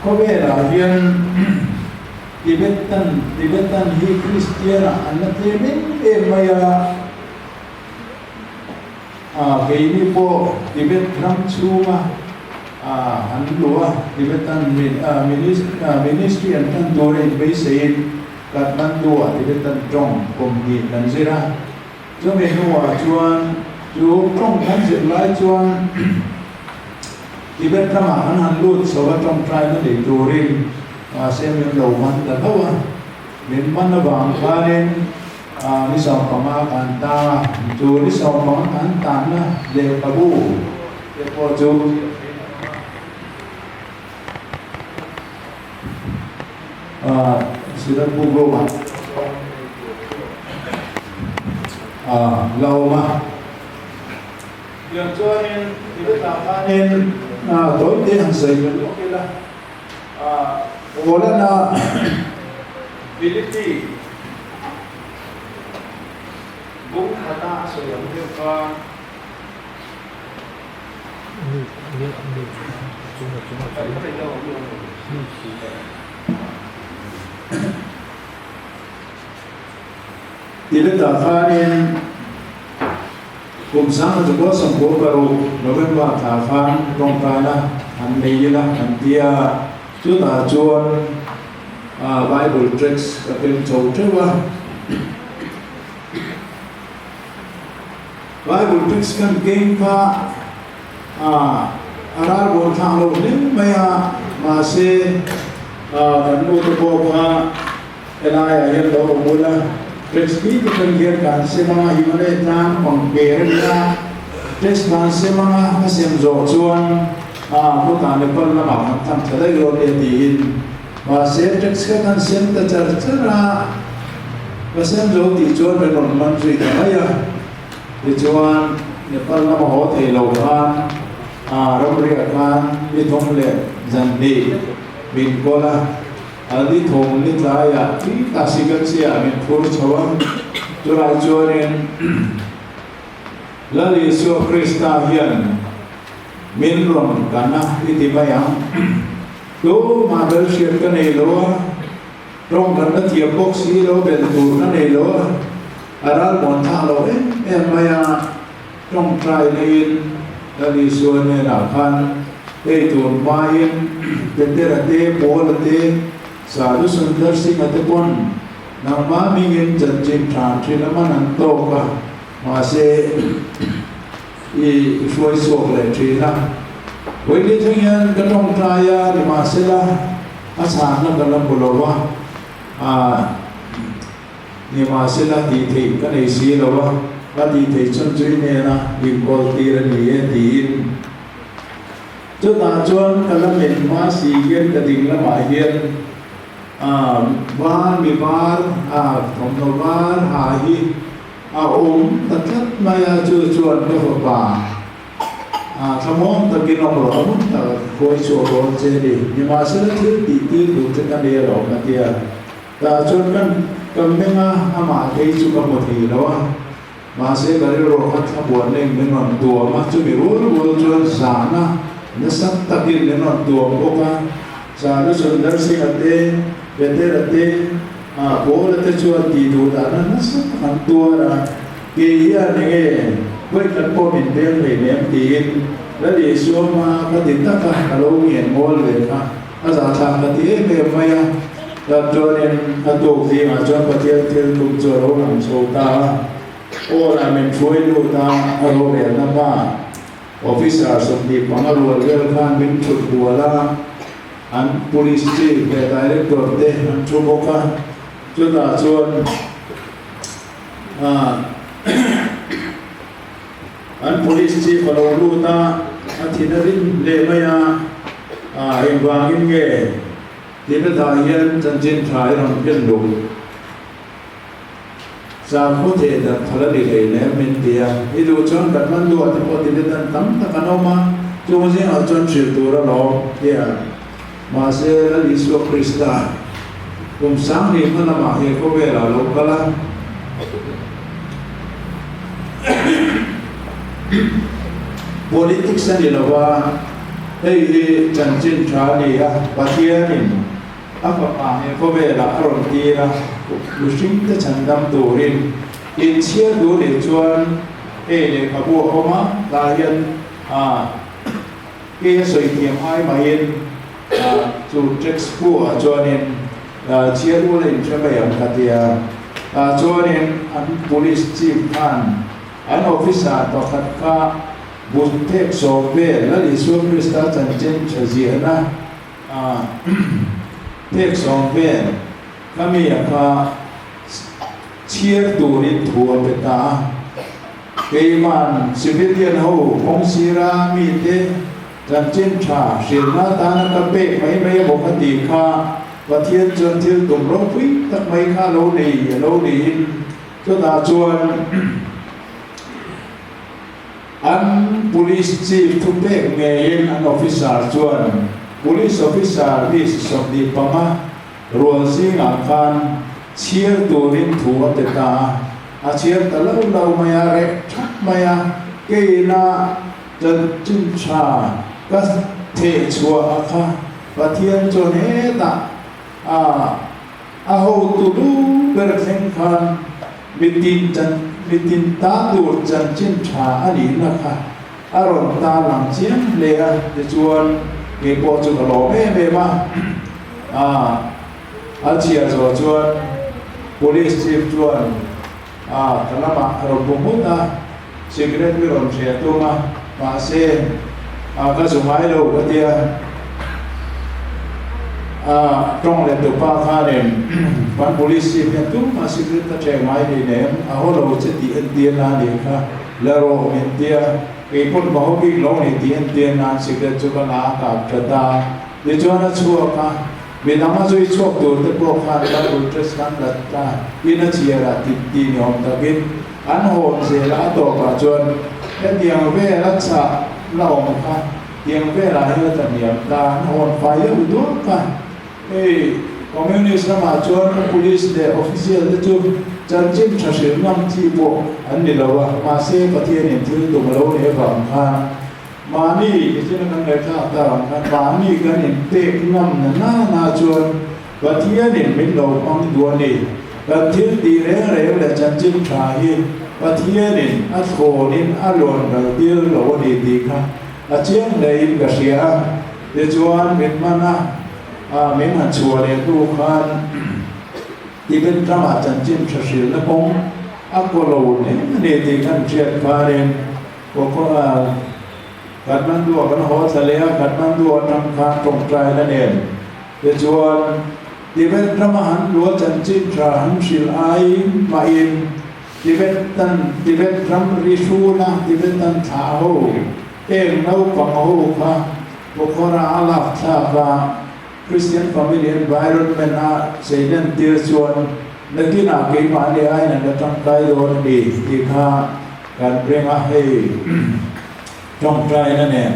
Khawvelah hian Tibetan, Tibetan hi Kristian-ah an la tlem em em mai a. Keini pawh Tibet ram chhunga an luh a, Tibetan Ministry an tan tura inbeiseiin Kathmandu-ah Tibetan tawng kum hnih kan zir a. Chumi hnuah chuan. Chu tawng kan zir lai chuan Tibet ramah kan han lut chho a, tawngtaina nei turin mahse min lo man ta hlauh a. Min man avang khanin ni 15 kan tang a, chu ni 15 kan tanna lehkhabu te pawh chu ziah theih a awm a. Sirat book room-ah la awm a. Tiang chuanin Tibet-ah khanin tawite han sawi ve lawk ila. Holland-a Philippi bung khata a sawi ang deuh kha. Tibet-ah khanin Kum 1996 November thla khan tawngtaina an nei ila an ti a, chutah chuan Bible tracts ka keng chho teuh a. Bible tracts kan keng kha a ral buan thlak lo hle mai a, mahse kan nu te pawh kha Helaiah hian lo awm ula, Test hi ka kan hian kan sem anga Himalaya tlang pang per a nia, test kan sem anga ka sem zawh chuan ah khawtah Nepal lamah kan thang tha daih dawn nia tiin mahse test kha kan sem ta char char a, ka sem zo tih chuan min rawn man zui ta mai a, tichuan Nepal lama haw thei lo khan ah ramriah khan ni thawm leh zan hnih min kawl a. A ni thawm ni tlaiah tui tak si ka chiah min phur chho a, chulai chuanin Lal Isua Krista hian min rawn kan a i ti mai ang. Tumah bel hriat ka nei lo a, tawng kan la thiam bawk si lo, bel tur ka nei lo a, a ral muan thak lo em em mai a, tawngtai neiin Lal Isua hnenah khan hei tur hmain Petera te, Paula te, Sadhu Sundar Singh-a te pawn nangmah hmingin chanchin tha thil a man an tawk a, mahse i hruai chhuak leh thin a. Vawiin thleng hian ka tawngtai a, nimahsela a chhanna ka la hmu lo va, Nimahsela tih theih ka nei si lo a, ka tih theih chhun chu i hnena inkawl tir a ni e tiin. Chutah chuan ka la men hma si hian ka ding lamah hian var mi var thawmhnaw var ha hi a awm ta tlat mai a, chu chuan ka fapa thlamuang takin awm rawh a hmun tak a khawi chhuah dawn che a ni. Nimahsela thil tih tir duh che ka nei alawm a ti a. Tah chuan kan ka meng a, amah phei chu ka hmu thei lo a, mahse ka rilru kha thlabuan leng min rawn tuam a, chumi rual rual chuan zahna nasa takin min rawn tuam bawk a, Sadhu Sundar Singh-a te, Petera te, Paula te chuan tih duh dahna nasa tak an tuar a, kei hian enge vawikhat pawh min veng hlei nem tiin Lal Isua hma ka ti tak a, ka lo ngen ngawl ve kha. A zahthlak ka ti em em mai a, tak chuanin a tuk zingah chuan Pathian thil tum chu a lo lang chho ta a, Aw-lah min hruai lut a, a rorelna hma officer 25 rual vel khan min thut hual a, an police chief leh director te an thu bawk a, chutah chuan An police chief a lo lut a, a thin a rim hle mai a, engvangin nge Tibet-ah hian chanchin tha i rawn ken duh? Sakhaw theh dan phal a ni hlei lem min ti a, i duh chuan Kathmandu-ah te pawh Tibetan tam tak an awm a, chung zingah chuan hrilh tur a lawm ti a. Mahse, Lal Isua Krista kum 10,000 hma lamah he khawvelah a lo kal a. Politics a ni lo va, hei hi chanchin tha a ni a, Pathianin a fapa he khawvelah a rawn tir a, mihringte chhandam turin. Inchhiar duh nih chuan hei lehkhabu a awm a, tah hian a. Ke a sawi thiam ai maiin chu text bu ah chuanin chhiar ula in hre mai ang ka ti a, tah chuanin an police chief khan An officer pakhat kha but phek sawm vel Lal Isua Krista chanchin tha ziahna phek sawm vel kha mi a kha chhiar turin thu a pe ta a. Keiman civilian ho kawng sira mite chanchin tha hrilhna atana ka pek mai mai emaw ka tih kha Pathian chuan thil tum ropui tak mai kha a lo nei a lo niin chutah chuan an police chief thupek ngeiin an officer chuan police officer mi 25 rual zingah khan chhiar turin thu a pe ta a. A chhiar ta lo lo mai a, reh that mai a, keina chanchin tha ka theh chhuah a kha Pathian chuan hetah a a hotu lu ber thleng khan mitin chan mitin ta tur chanchin tha a nihna kha a rawn ta lang chiang hle a, tichuan kei pawh chu ka lawm em em a, a. A chhiar zawh chuan Police Chief chuan a ka lamah a rawn bu nghut a, cigarette mi rawn hriat tum a, mahse a ka zu ngai lo ka tia. A tawng let tupa khanin kan Police Chief hian tumah cigarette a ṭheh ngai ni nem, a haw lo che tih entir na a nih kha, la rawh min tia, kei pawn ka haw bik lo ni tih entir nan cigarette chu ka la a kap ṭha ta. Tichuan a chhuak a. Midang a zui chhuak tur te pawh khan Bible test kan la ta in a chhiar ah tih tih ni awm takin an hawn zel a, a tawpah chuan hetiang vel a chhah la awm kha tiang velah hian a tla hniam ta, an hawn fai deuh duak a. Hei Communist ramah chuan police leh official te chu chanchin tha hrilh ngam chi pawh an ni lo a, mahse Pathianin thil tum a lo nih avang khan Mahni nichin a kan ngaihthlak ta ang khan mahni kan inpek ngam na na na chuan Pathianin min lo hmang duh a ni. Kan thil tih reng reng leh chanchin tha hi Pathianin a thlawnin a luan ral tir lo a ni tih kha a chiang hlein ka hria a. Tichuan min hman a, min han chhuah leh hnu khan Tibet ramah chanchin tha hrilhna kawng a kaw lo hle a ni tih khan hriat khanin, Kawkawng Kathmandu ah kan haw thla leh a, Kathmandu atang khan tawngtaina nen tichuan Tibet rama han lua chanchin tha han hrilh ai mahin Tibet tan Tibet ram ri hruna Tibetan thlah ho eng naupang ho kha Pokhara a lak thlak a, Christian family environment a cheilen tir chuan nakinah keimahni aiin an la tangkai dawn a ni tih kha kan ring a, hei tawngtaina nen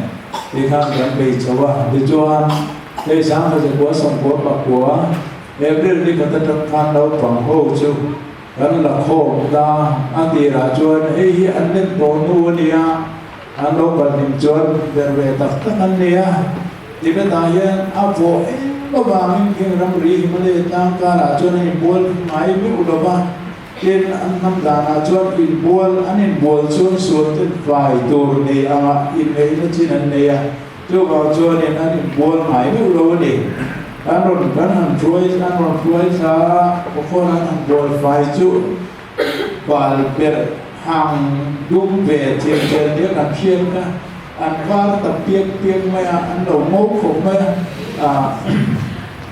ti khan kan bei chho a. Tichuan hei 1999 April ni khat atang khan naupang ho chu kan la khawm ta a tirah chuan hei hi an len tawh hnu a nia, an lo kal hlim chuan ber ve tak tak an ni a. Tibet-ah hian a vawh em avangin kheng ramri Himalaya tlang karah chuan a inbual ngai meuh lo va, tin an hnam danah chuan inbual an inbual chuan sual ten fai tur nei anga inneihna chin an nei a, chuvang chuanin an inbual ngai meuh lo a ni. An rawn kan han hruai an rawn hruai thla a, kawkhawn an han bual fai chu bal perh hang dum ve thil tel nia kan hriat kha. An var ta piak piak mai a, an lo ngo khawp mai a,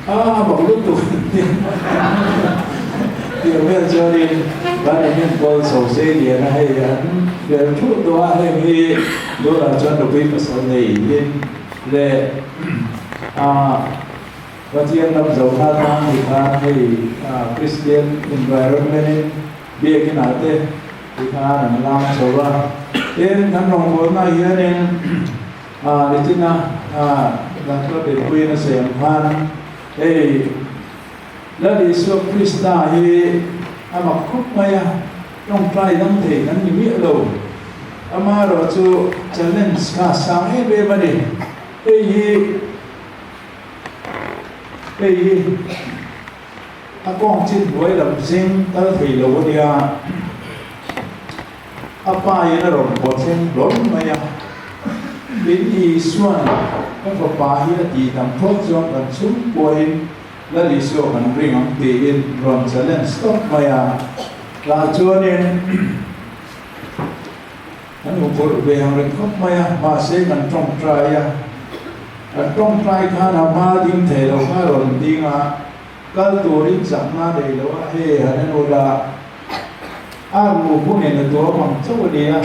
a a bak lutuk tih vel chuanin kan in enkawl chho sei lian a, hei an fel thuh tawh a, heng hi tunah chuan nupui pasal nei in leh a Pathian lam zohna atan ni khan hei Kristian environment in Biakin ah te ti khan an lang chho a, tin kan rawngbawlna ah hianin ah nichina ah Doctor Dinpuiin a sawi ang khan hei Lal Isua Krista hi a mak khawp mai a, tawngtai dam thei kan ni miah lo, amaherawh chu challenge kha a sang em em a ni, hei hi hei hi. A kawng chin hnuai lam zing kal thei lo a nia, a pa in a rawn pawh thleng hlawl mai a. Tin, Isua'n ka fapa hi a tih dam phawt chuan kan chhungkuain Lal Isua kan ring ang tiin rawn challenge tawp mai a. Tah chuanin. Kan huphurh ve ang reng khawp mai a, mahse kan tawngtai a, kan tawngtai khan a hma ding thei lo kha rawn ding a, kal turin chakna a nei lo a, hei han en ula, a ruh hunin a tuam ang chauh a ni a.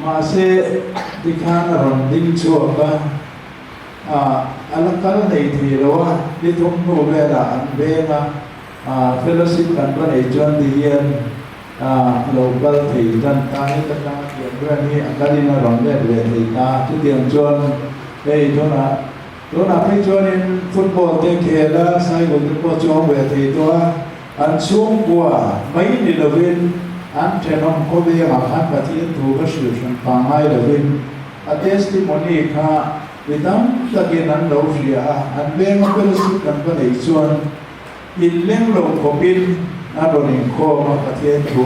Mahse tikhan a rawn ding chhuak a, a la kal nei thei lo a, ni thum hnu velah an veng a, Fellowship kan va neih chuan ti hian lo kal thei tan ta hi ka tanga thiam ber hi a kalin a rawn let ve thei ta. Chutiang chuan hei tunah tunah phei chuanin football te khel a, cycle te pawh chuang ve thei tawh a, an chhungkua mai ni lovin an thenawm khawvengah khan Pathian thu va hrilh hran pangngai lovin a testimony kha mi tam takin an lo hria a, an venga fellowship kan va neih chuan Inleng lo khawpin a rawn inkhawm a, Pathian thu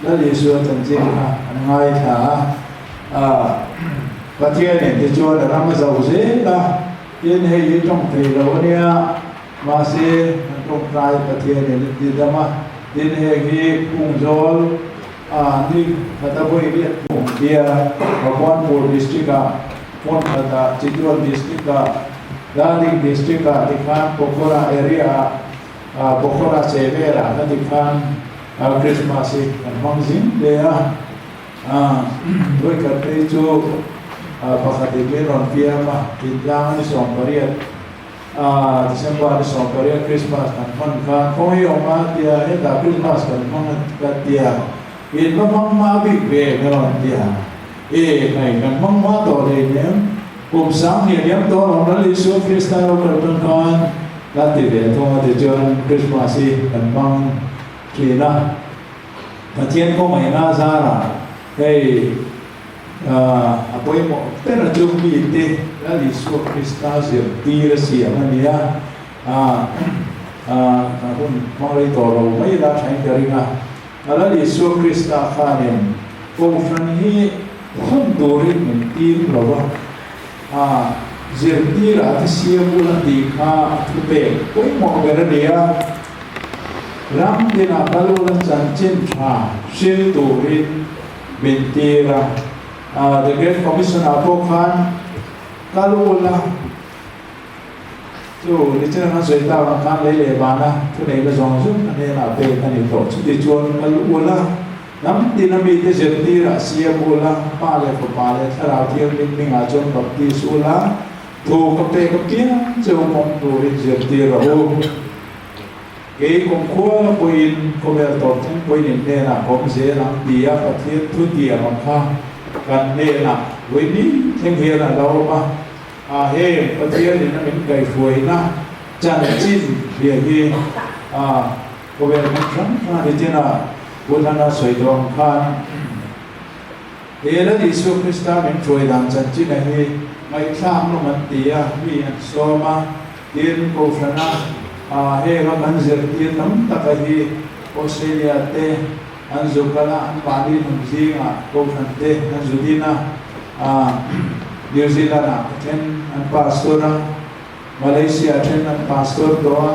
Lal Isua chanchin kha an ngaithla a, Pathianin tichuan a ram a zo zel a, tin hei hi tawng thei lo a nia, mahse an tawngtai Pathianin a ti dam a, tin heng hi Phungzawl a ni khata vawi riat hmuh tia Bhagwanpur District ah hmun khatah Chitwan District ah Darling District ah tikhan Pokhara area ah Pokhara che velah kha tikhan Christmas hi kan hmang zing hle a, vawikhat phei chu pakhat in min rawn fiam a, Tintlang a ni 18 December ni 18 Christmas kan hman khan khawi awm a tia hetah Christmas kan hmang ka tia in va hmang hma bik ve ka rawn tia e khai kan hmang hma tawh hleinem kum 2000 liam tawh rawng Lal Isua Krista lo kal tan khan ka ti ve thung a tichuan Christmas hi kan hmang thin a Pathian kawngaihnaa zarah hei A pawimawh ber a chu mite Lal Isua Krista zirtir a siam a ni a, a hun hmang rei tawh lo mai la thain ka ring a. Lal Isua Krista khanin Kohhran hi hun turin min tir lo va, a zirtirah te siam ula tih kha a thupek pawimawh ber a ni a. Ram tinah kal ula chanchin tha hril turin Min tir a, The Great Commission ah pawh khan kal ula chu nichin an sawi tak ang khan lei leh vana thuneihna zawng zawng a hnenah pek a ni tawh. Chuti chuan kal ula, hnam tina mite zirtirah siam ula, Pa leh Fapa leh Thlarau Thianghlim hmingah chuan baptis ula, thu ka pek apiang cheu kawng turin zirtir rawh u. Kei kumkhua pawhin khawvel tawp thleng pawhin in hnenah ka awm zel ang ti a Pathian thu tiam ang kha kan hnenah vawi ni thleng hian a lo awm a. A heng Pathianin a min kaihhruaina chanchin hria hi a khawvel hmun hrang hrang ni tina Buddhana sawi tawh ang khan he Lal Isua Krista min hruai dan chanchina hi ngaihthlak nawm an ti a, mi an sawm a. Tin, Kohhrana henga kan zirtir tam taka hi Australia te an zu kal a, an mahni hnam zingah Kohhran te an zu din a, New Zealand ah a then an pastor a, Malaysia a then an pastor tawh a,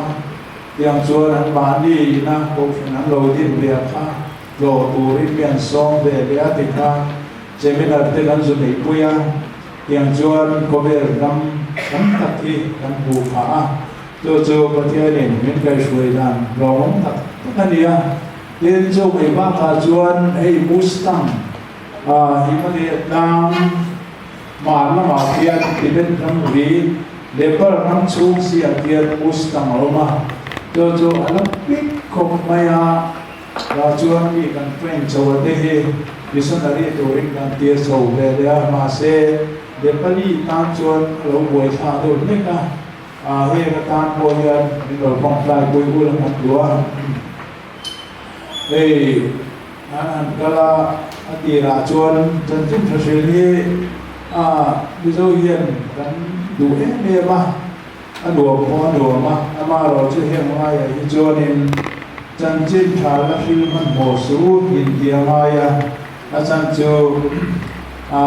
tiang chuan an mahni ina Kohhran an lo din ve a kha tlawh turin mi an sawm ve leh a tikhan seminar te kan zu neihpui a. Tiang chuan khawvel ram tam tak hi kan hmuh phah a, chu chu Pathianin min kaihhruai dan hlawmawm tak tak a ni a. Tin, chu mai bakah chuan hei Mustang Himalaya tlang hmar lamah khian Tibet ramri Nepal ram chhung siah khian Mustang a awm a, chu chu a la pik khawp mai a. Tah chuan mi kan train chho a te hi missionary turin kan tir chho ve leh a, mahse Nepali tan chuan a lo buai thlah deuh hlek a, heng atan pawh hian min lo tawngtai pui ul ang a tlu a. Hei an han kal a, a tirah chuan chanchin tha hril hi Mizo hian kan duh em em a, A nuam pawh a nuam a, amaherawh chu heng laiah hi chuanin chanchin tha la hril hmanhmawh suh u inti a ngai a, a chan chu a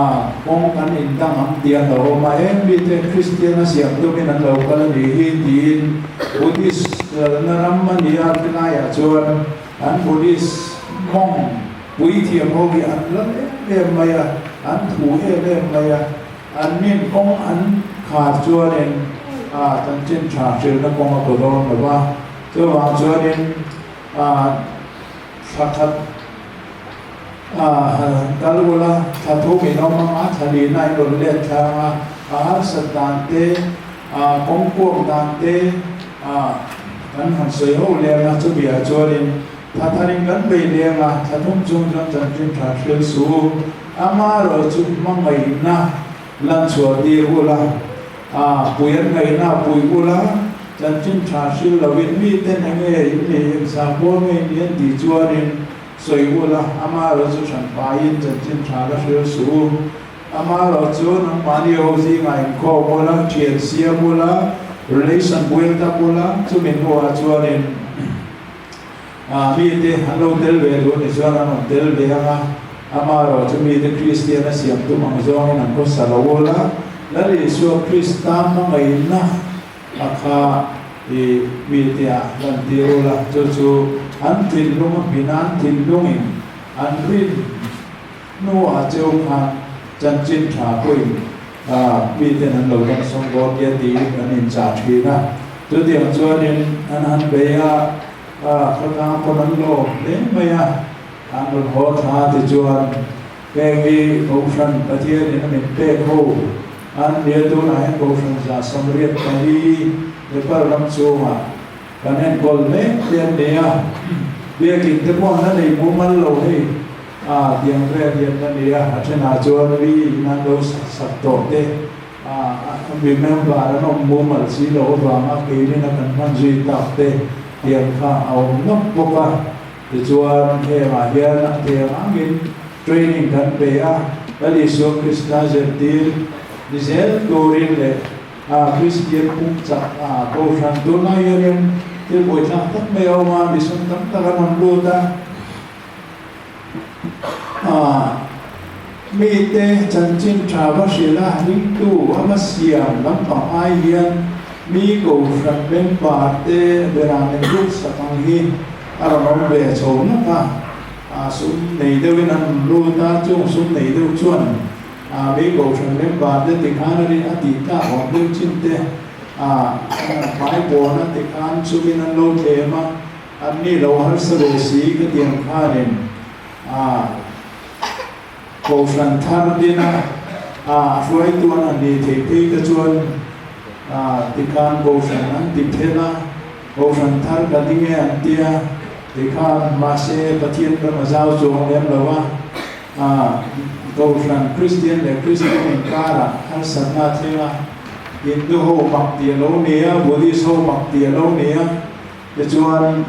kawng kan indang ang tih a hlauhawm a, heng mite Kristian a siam tumin an lo kal a nih hi tiin Buddhist lalna ram a ni a tilaiah chuan. An Buddhist monk puithiam ho hi an lal em em mai a, an thu em em mai a, an nin kawng an khar chuanin ah chanchin tha hrilhna kawng a kaw dawn lo va, chuvang chuanin ah thla khat ah kal ula thla thum in awm ang a, thla lihna in rawn let thlang a, a harsat dan te ah kawng kuak dan te ah kan han sawi ho leng a, chumi ah chuanin thla tharin kan bei leng a, thla thum chung chuan chanchin tha hril suh u. Amaherawh chu hmangaihna lan chhuah tir ula, a pui an ngaihna pui ula, chanchin tha hril lovin miten enge in nei eng sakhaw nge in lian tih chuanin sawi ula, amaherawh chu hran paiin chanchin tha la hril suh u. Amaherawh chu nangmahni ho zingah inkhawm ula, thian siam ula, relation build up ula, chumi hnuah chuanin Ah, mite an lo tel ve duh ni chuan an rawn tel ve ang a, amaherawh chu mite Kristian a siam tum ang zawngin an khawsa lo ul a, Lal Isua Krista hmangaihna a kha i mite ah lantir ul a, chu chu an thinlung a hmin a, an thinlungin an rin hnuah cheu khan chanchin tha pawhin miten an lo dawngsawng dawn nia tiin an inchah thin a, chutiang chuanin an han bei a. Khawtlang pawn an lawm hle mai a, an rawn haw thla tichuan heng hi Kohhran Pathianin a min pek ho an nia tunah hian Kohhran 184 Nepal ram chungah kan enkawl mek te an ni a, biakin te pawh an la nei mumal lo hei a tiang vel hi an la ni a, a thenah chuan mi in an lo sak sak tawh te Mi member an awm mumal si loh avanga keinin a kan hman zui tak te tiang kha a awm nawk bawk a. Tichuan hengah hian a theng angin training kan pe a, Lal Isua Krista zirtir ni zel turin leh Kristian pum chak Kohhran tunlai hianin thil buaithlak tak mai a awm a, mission tam tak an rawn lut a. Mite chanchin tha va hrilh a, ringtu a va siam lampang ai hian mi kohhran member te berah min ruk sak ang hi a rawn awm ve chho nawk a, sum nei deuhin an rawn lut a, chung sum nei deuh chuan mi kohhran member te tikhan a rin a tih tlak awm deuh chin te hmai pawn a tikhan sumin an lo thlem a. An ni lo harsa ve si ka ti ang khanin a Kohhran thar dina a hruaitu an han nih theih phei te chuan a tikhan Kohhran an ti phel a, Kohhran thar ka ding e an tia tikhan mahse Pathian ram a zau chuang lem lo a, a Kohhran Kristian leh Kristian inkarah harsatna a thleng a, Hindu ho mak tih a lo ni a, Buddhist ho mak tih a lo ni a. Tichuan,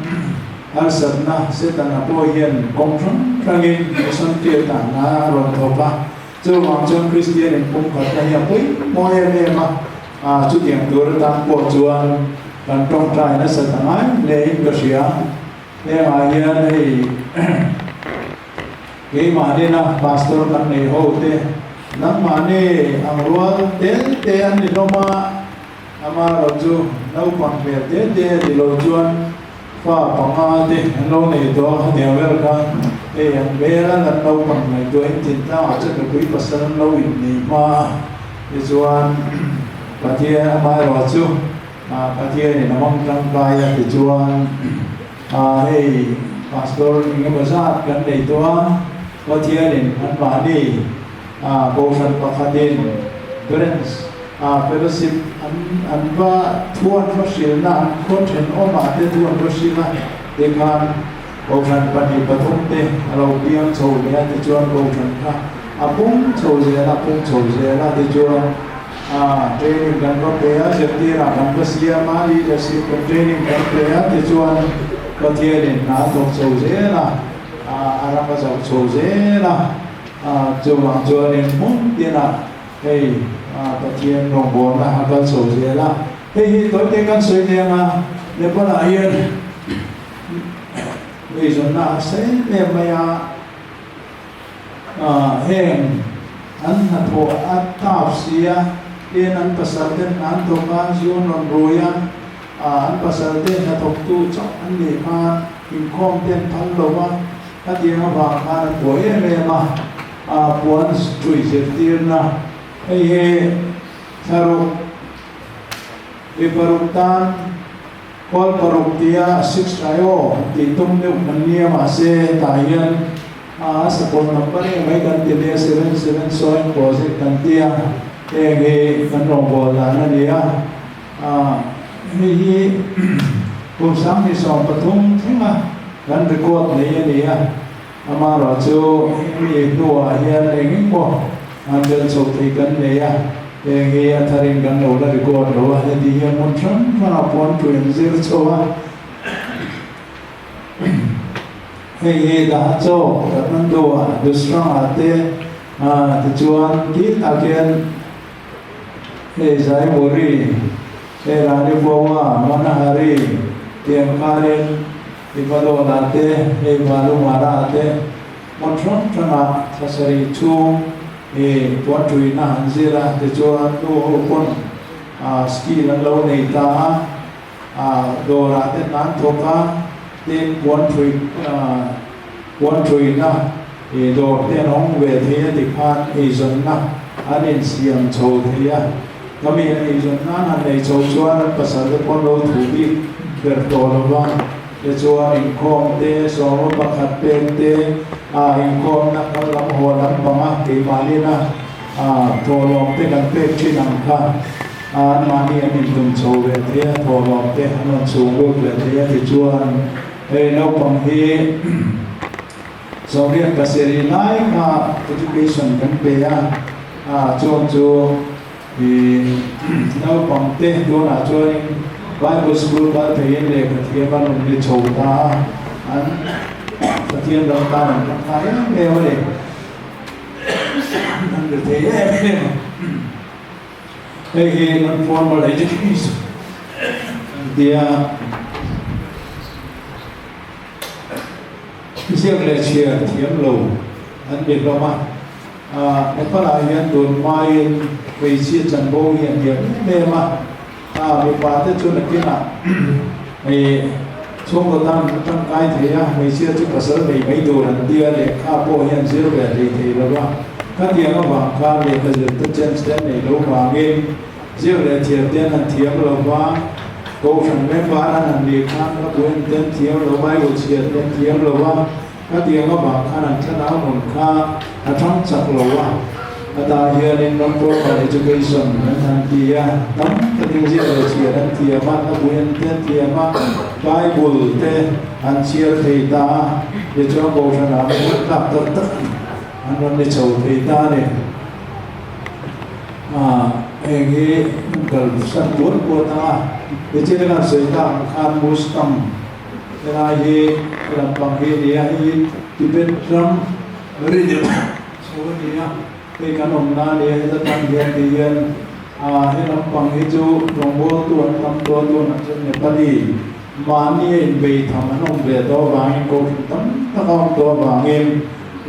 harsatna Setana pawh hian kawng hrang hrangin mission field ah hna a rawn thawk a. Chuvang chuan Kristian inpumkhatna hi a pawimawh em em a, chutiang tur atan pawh chuan kan tawngtai nasat a ngai hlein ka hria. Hengah hian hei keimahni-na pastor kan nei ho te, nangmahni ang rual tel te an ni hlawm a, Amaherawh chu naupang hmel te te a ni lo chuan fa panga te an lo nei tawh a, hetiang vel khan hei an hmel a lan naupang ngaihtuahin thingtlangah chuan nupui pasal an lo innei hma a, tichuan Pathian amaherawh chu Pathianin a hmang tangkai a tichuan hei Pastor engemaw zat kan nei tawh a, Pathianin anmahni Kohhran pakhatin Branch a fellowship an an va thu an va hrilhna an khaw thenawmah te thu an va hrilh a, tikhan Kohhran 2 3 te a lo piang chho leh a, tichuan Kohhran kha a pung chho zel a, pung chho zel a, tichuan training kan va pe a, zirtirah kan va siam a, leadership kan training kan pe a, tichuan Pathianin hna a thawk chho zel a, a ram a zauh chho zel a. Chuvang chuanin hmun tinah hei Pathian rawngbawlna a kal chho zel a. Hei hi tawite kan sawi leh anga Nepal-ah hian eizawnna a sa em em mai a, heng an hnathawh a tap si a, tin an pasal ten hna an thawk a, zu an rawn rui a, an pasal te hnathawktu chauh an nih khan. Inkhawm te an phal lo a, khatiang avang khan a buai em em a, puan ṭui zirtirna hei hi thlaruk mi paruk tan kawl paruk tia six trai aw han tih tum deuh kan nia mahse hetah hian a sakawlh number eng mai kan ti nia 77 sawin project kan tia heng hi kan rawngbâwl dan a ni a. Hei hi kum 2013 thlenga kan record nei a ni a, amaherawhchu hemi hnuah hian eng emaw an bel chho thei kan nei a, heng hi a tharin kan lo la record lo a, heti hian hmun hrang hrangah puan pui an zir chho a. Hei hi Daha Chaw, Kathmandu-ah, Dusrang-ah te tichuan kiltah khian Hei Zaimuri, hei Rani Pawa, Manahari, Tiangkarin, Ipadawna te, hei Valumara te, hmun hrang hrangah thla sarih chhung i puanṭuina han zir a, tichuan nu ho pawn skill an lo nei ta a, dawrah te hna an thawk a, tin puanṭui puanṭuina i dawr te an awm ve thei a tikhan eizawnna an insiam chho thei a, ka mi an eizawn nan han nei chho chuan an pasal te pawn lo thu bik ber tawh lo va, tichuan inkhawm te, sawma pakhat pek te, ah inkhawmna kal lam haw lam panga keimahnin a thawhlawm te kan pek thin ang kha anmahni an intum chho ve thei a, thawhlawm te an rawn chhung lut ve thei a tichuan hei naupang hi Sawmriat pasarih lai kha education kan pe a, a chuan chu ih naupang te tunah chuanin Bible school kal theiin lehkha thiam an rawn ni chho ta a, an Pathian ram tan an tangkai em em a ni, an ri thei em em a, hei hi non formal education an ti a. Ziak leh chhiar thiam lo an ni hlawm a, Nepal-ah hian tun hmain hmeichhia chanvo hi a hniam em em a, mipa te chu nakinah chhungkaw tan an tangkai thei a, hmeichhia chu pasal nei mai tur an tia lehkha pawh hian zir ve hlei thei lo va, khatiang avang khan lehkha zirte chance te an nei lo vangin Ziak leh thiam te an han thiam lo va, Kohhran member an han nih khan ka bu en te an thiam lo, Bible chhiar te an thiam lo va, ka tiang avang khan an thlanau nun kha a thang chak lo a. A tah hianin non-formal education an han ti a, tam takin ziak leh chhiar an thiam a, ka bu en te an thiam a, Bible te an chhiar thei ta a, tichuan Kohhranah hmun tlak tak tak an rawn ni chho thei ta a ni. Heng hi an kal san buat buat ang a, nichin a kan sawi tak ang khan Mustang helai hi a lampang hi a ni a, hei hi Tibet ram ri deuh chho a ni a, hei kan awmna a ni a, heta tang hian ti hian he lampang hi chu rawngbawltu an tam tawh a, tunah chuan Nepali mahni a inbei tham an awm ve tawh avangin kohhran tam tak a awm tawh avangin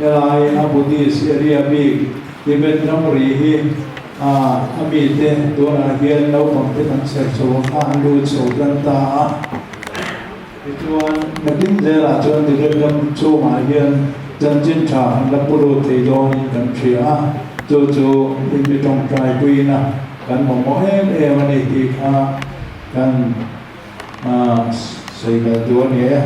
helai a Buddhist area bik Tibet ramri hi a mite tunah hian naupangte kan chher chho ang kha an lut chho tan ta a. Tichuan, nakin zelah chuan Tibet ram chhungah hian chanchin tha an la pu lut thei dawnin kan hria a, chu chu mi tawngtai puiin a kan mamawh em em a ni tih kha kan sawi belh duh a ni e.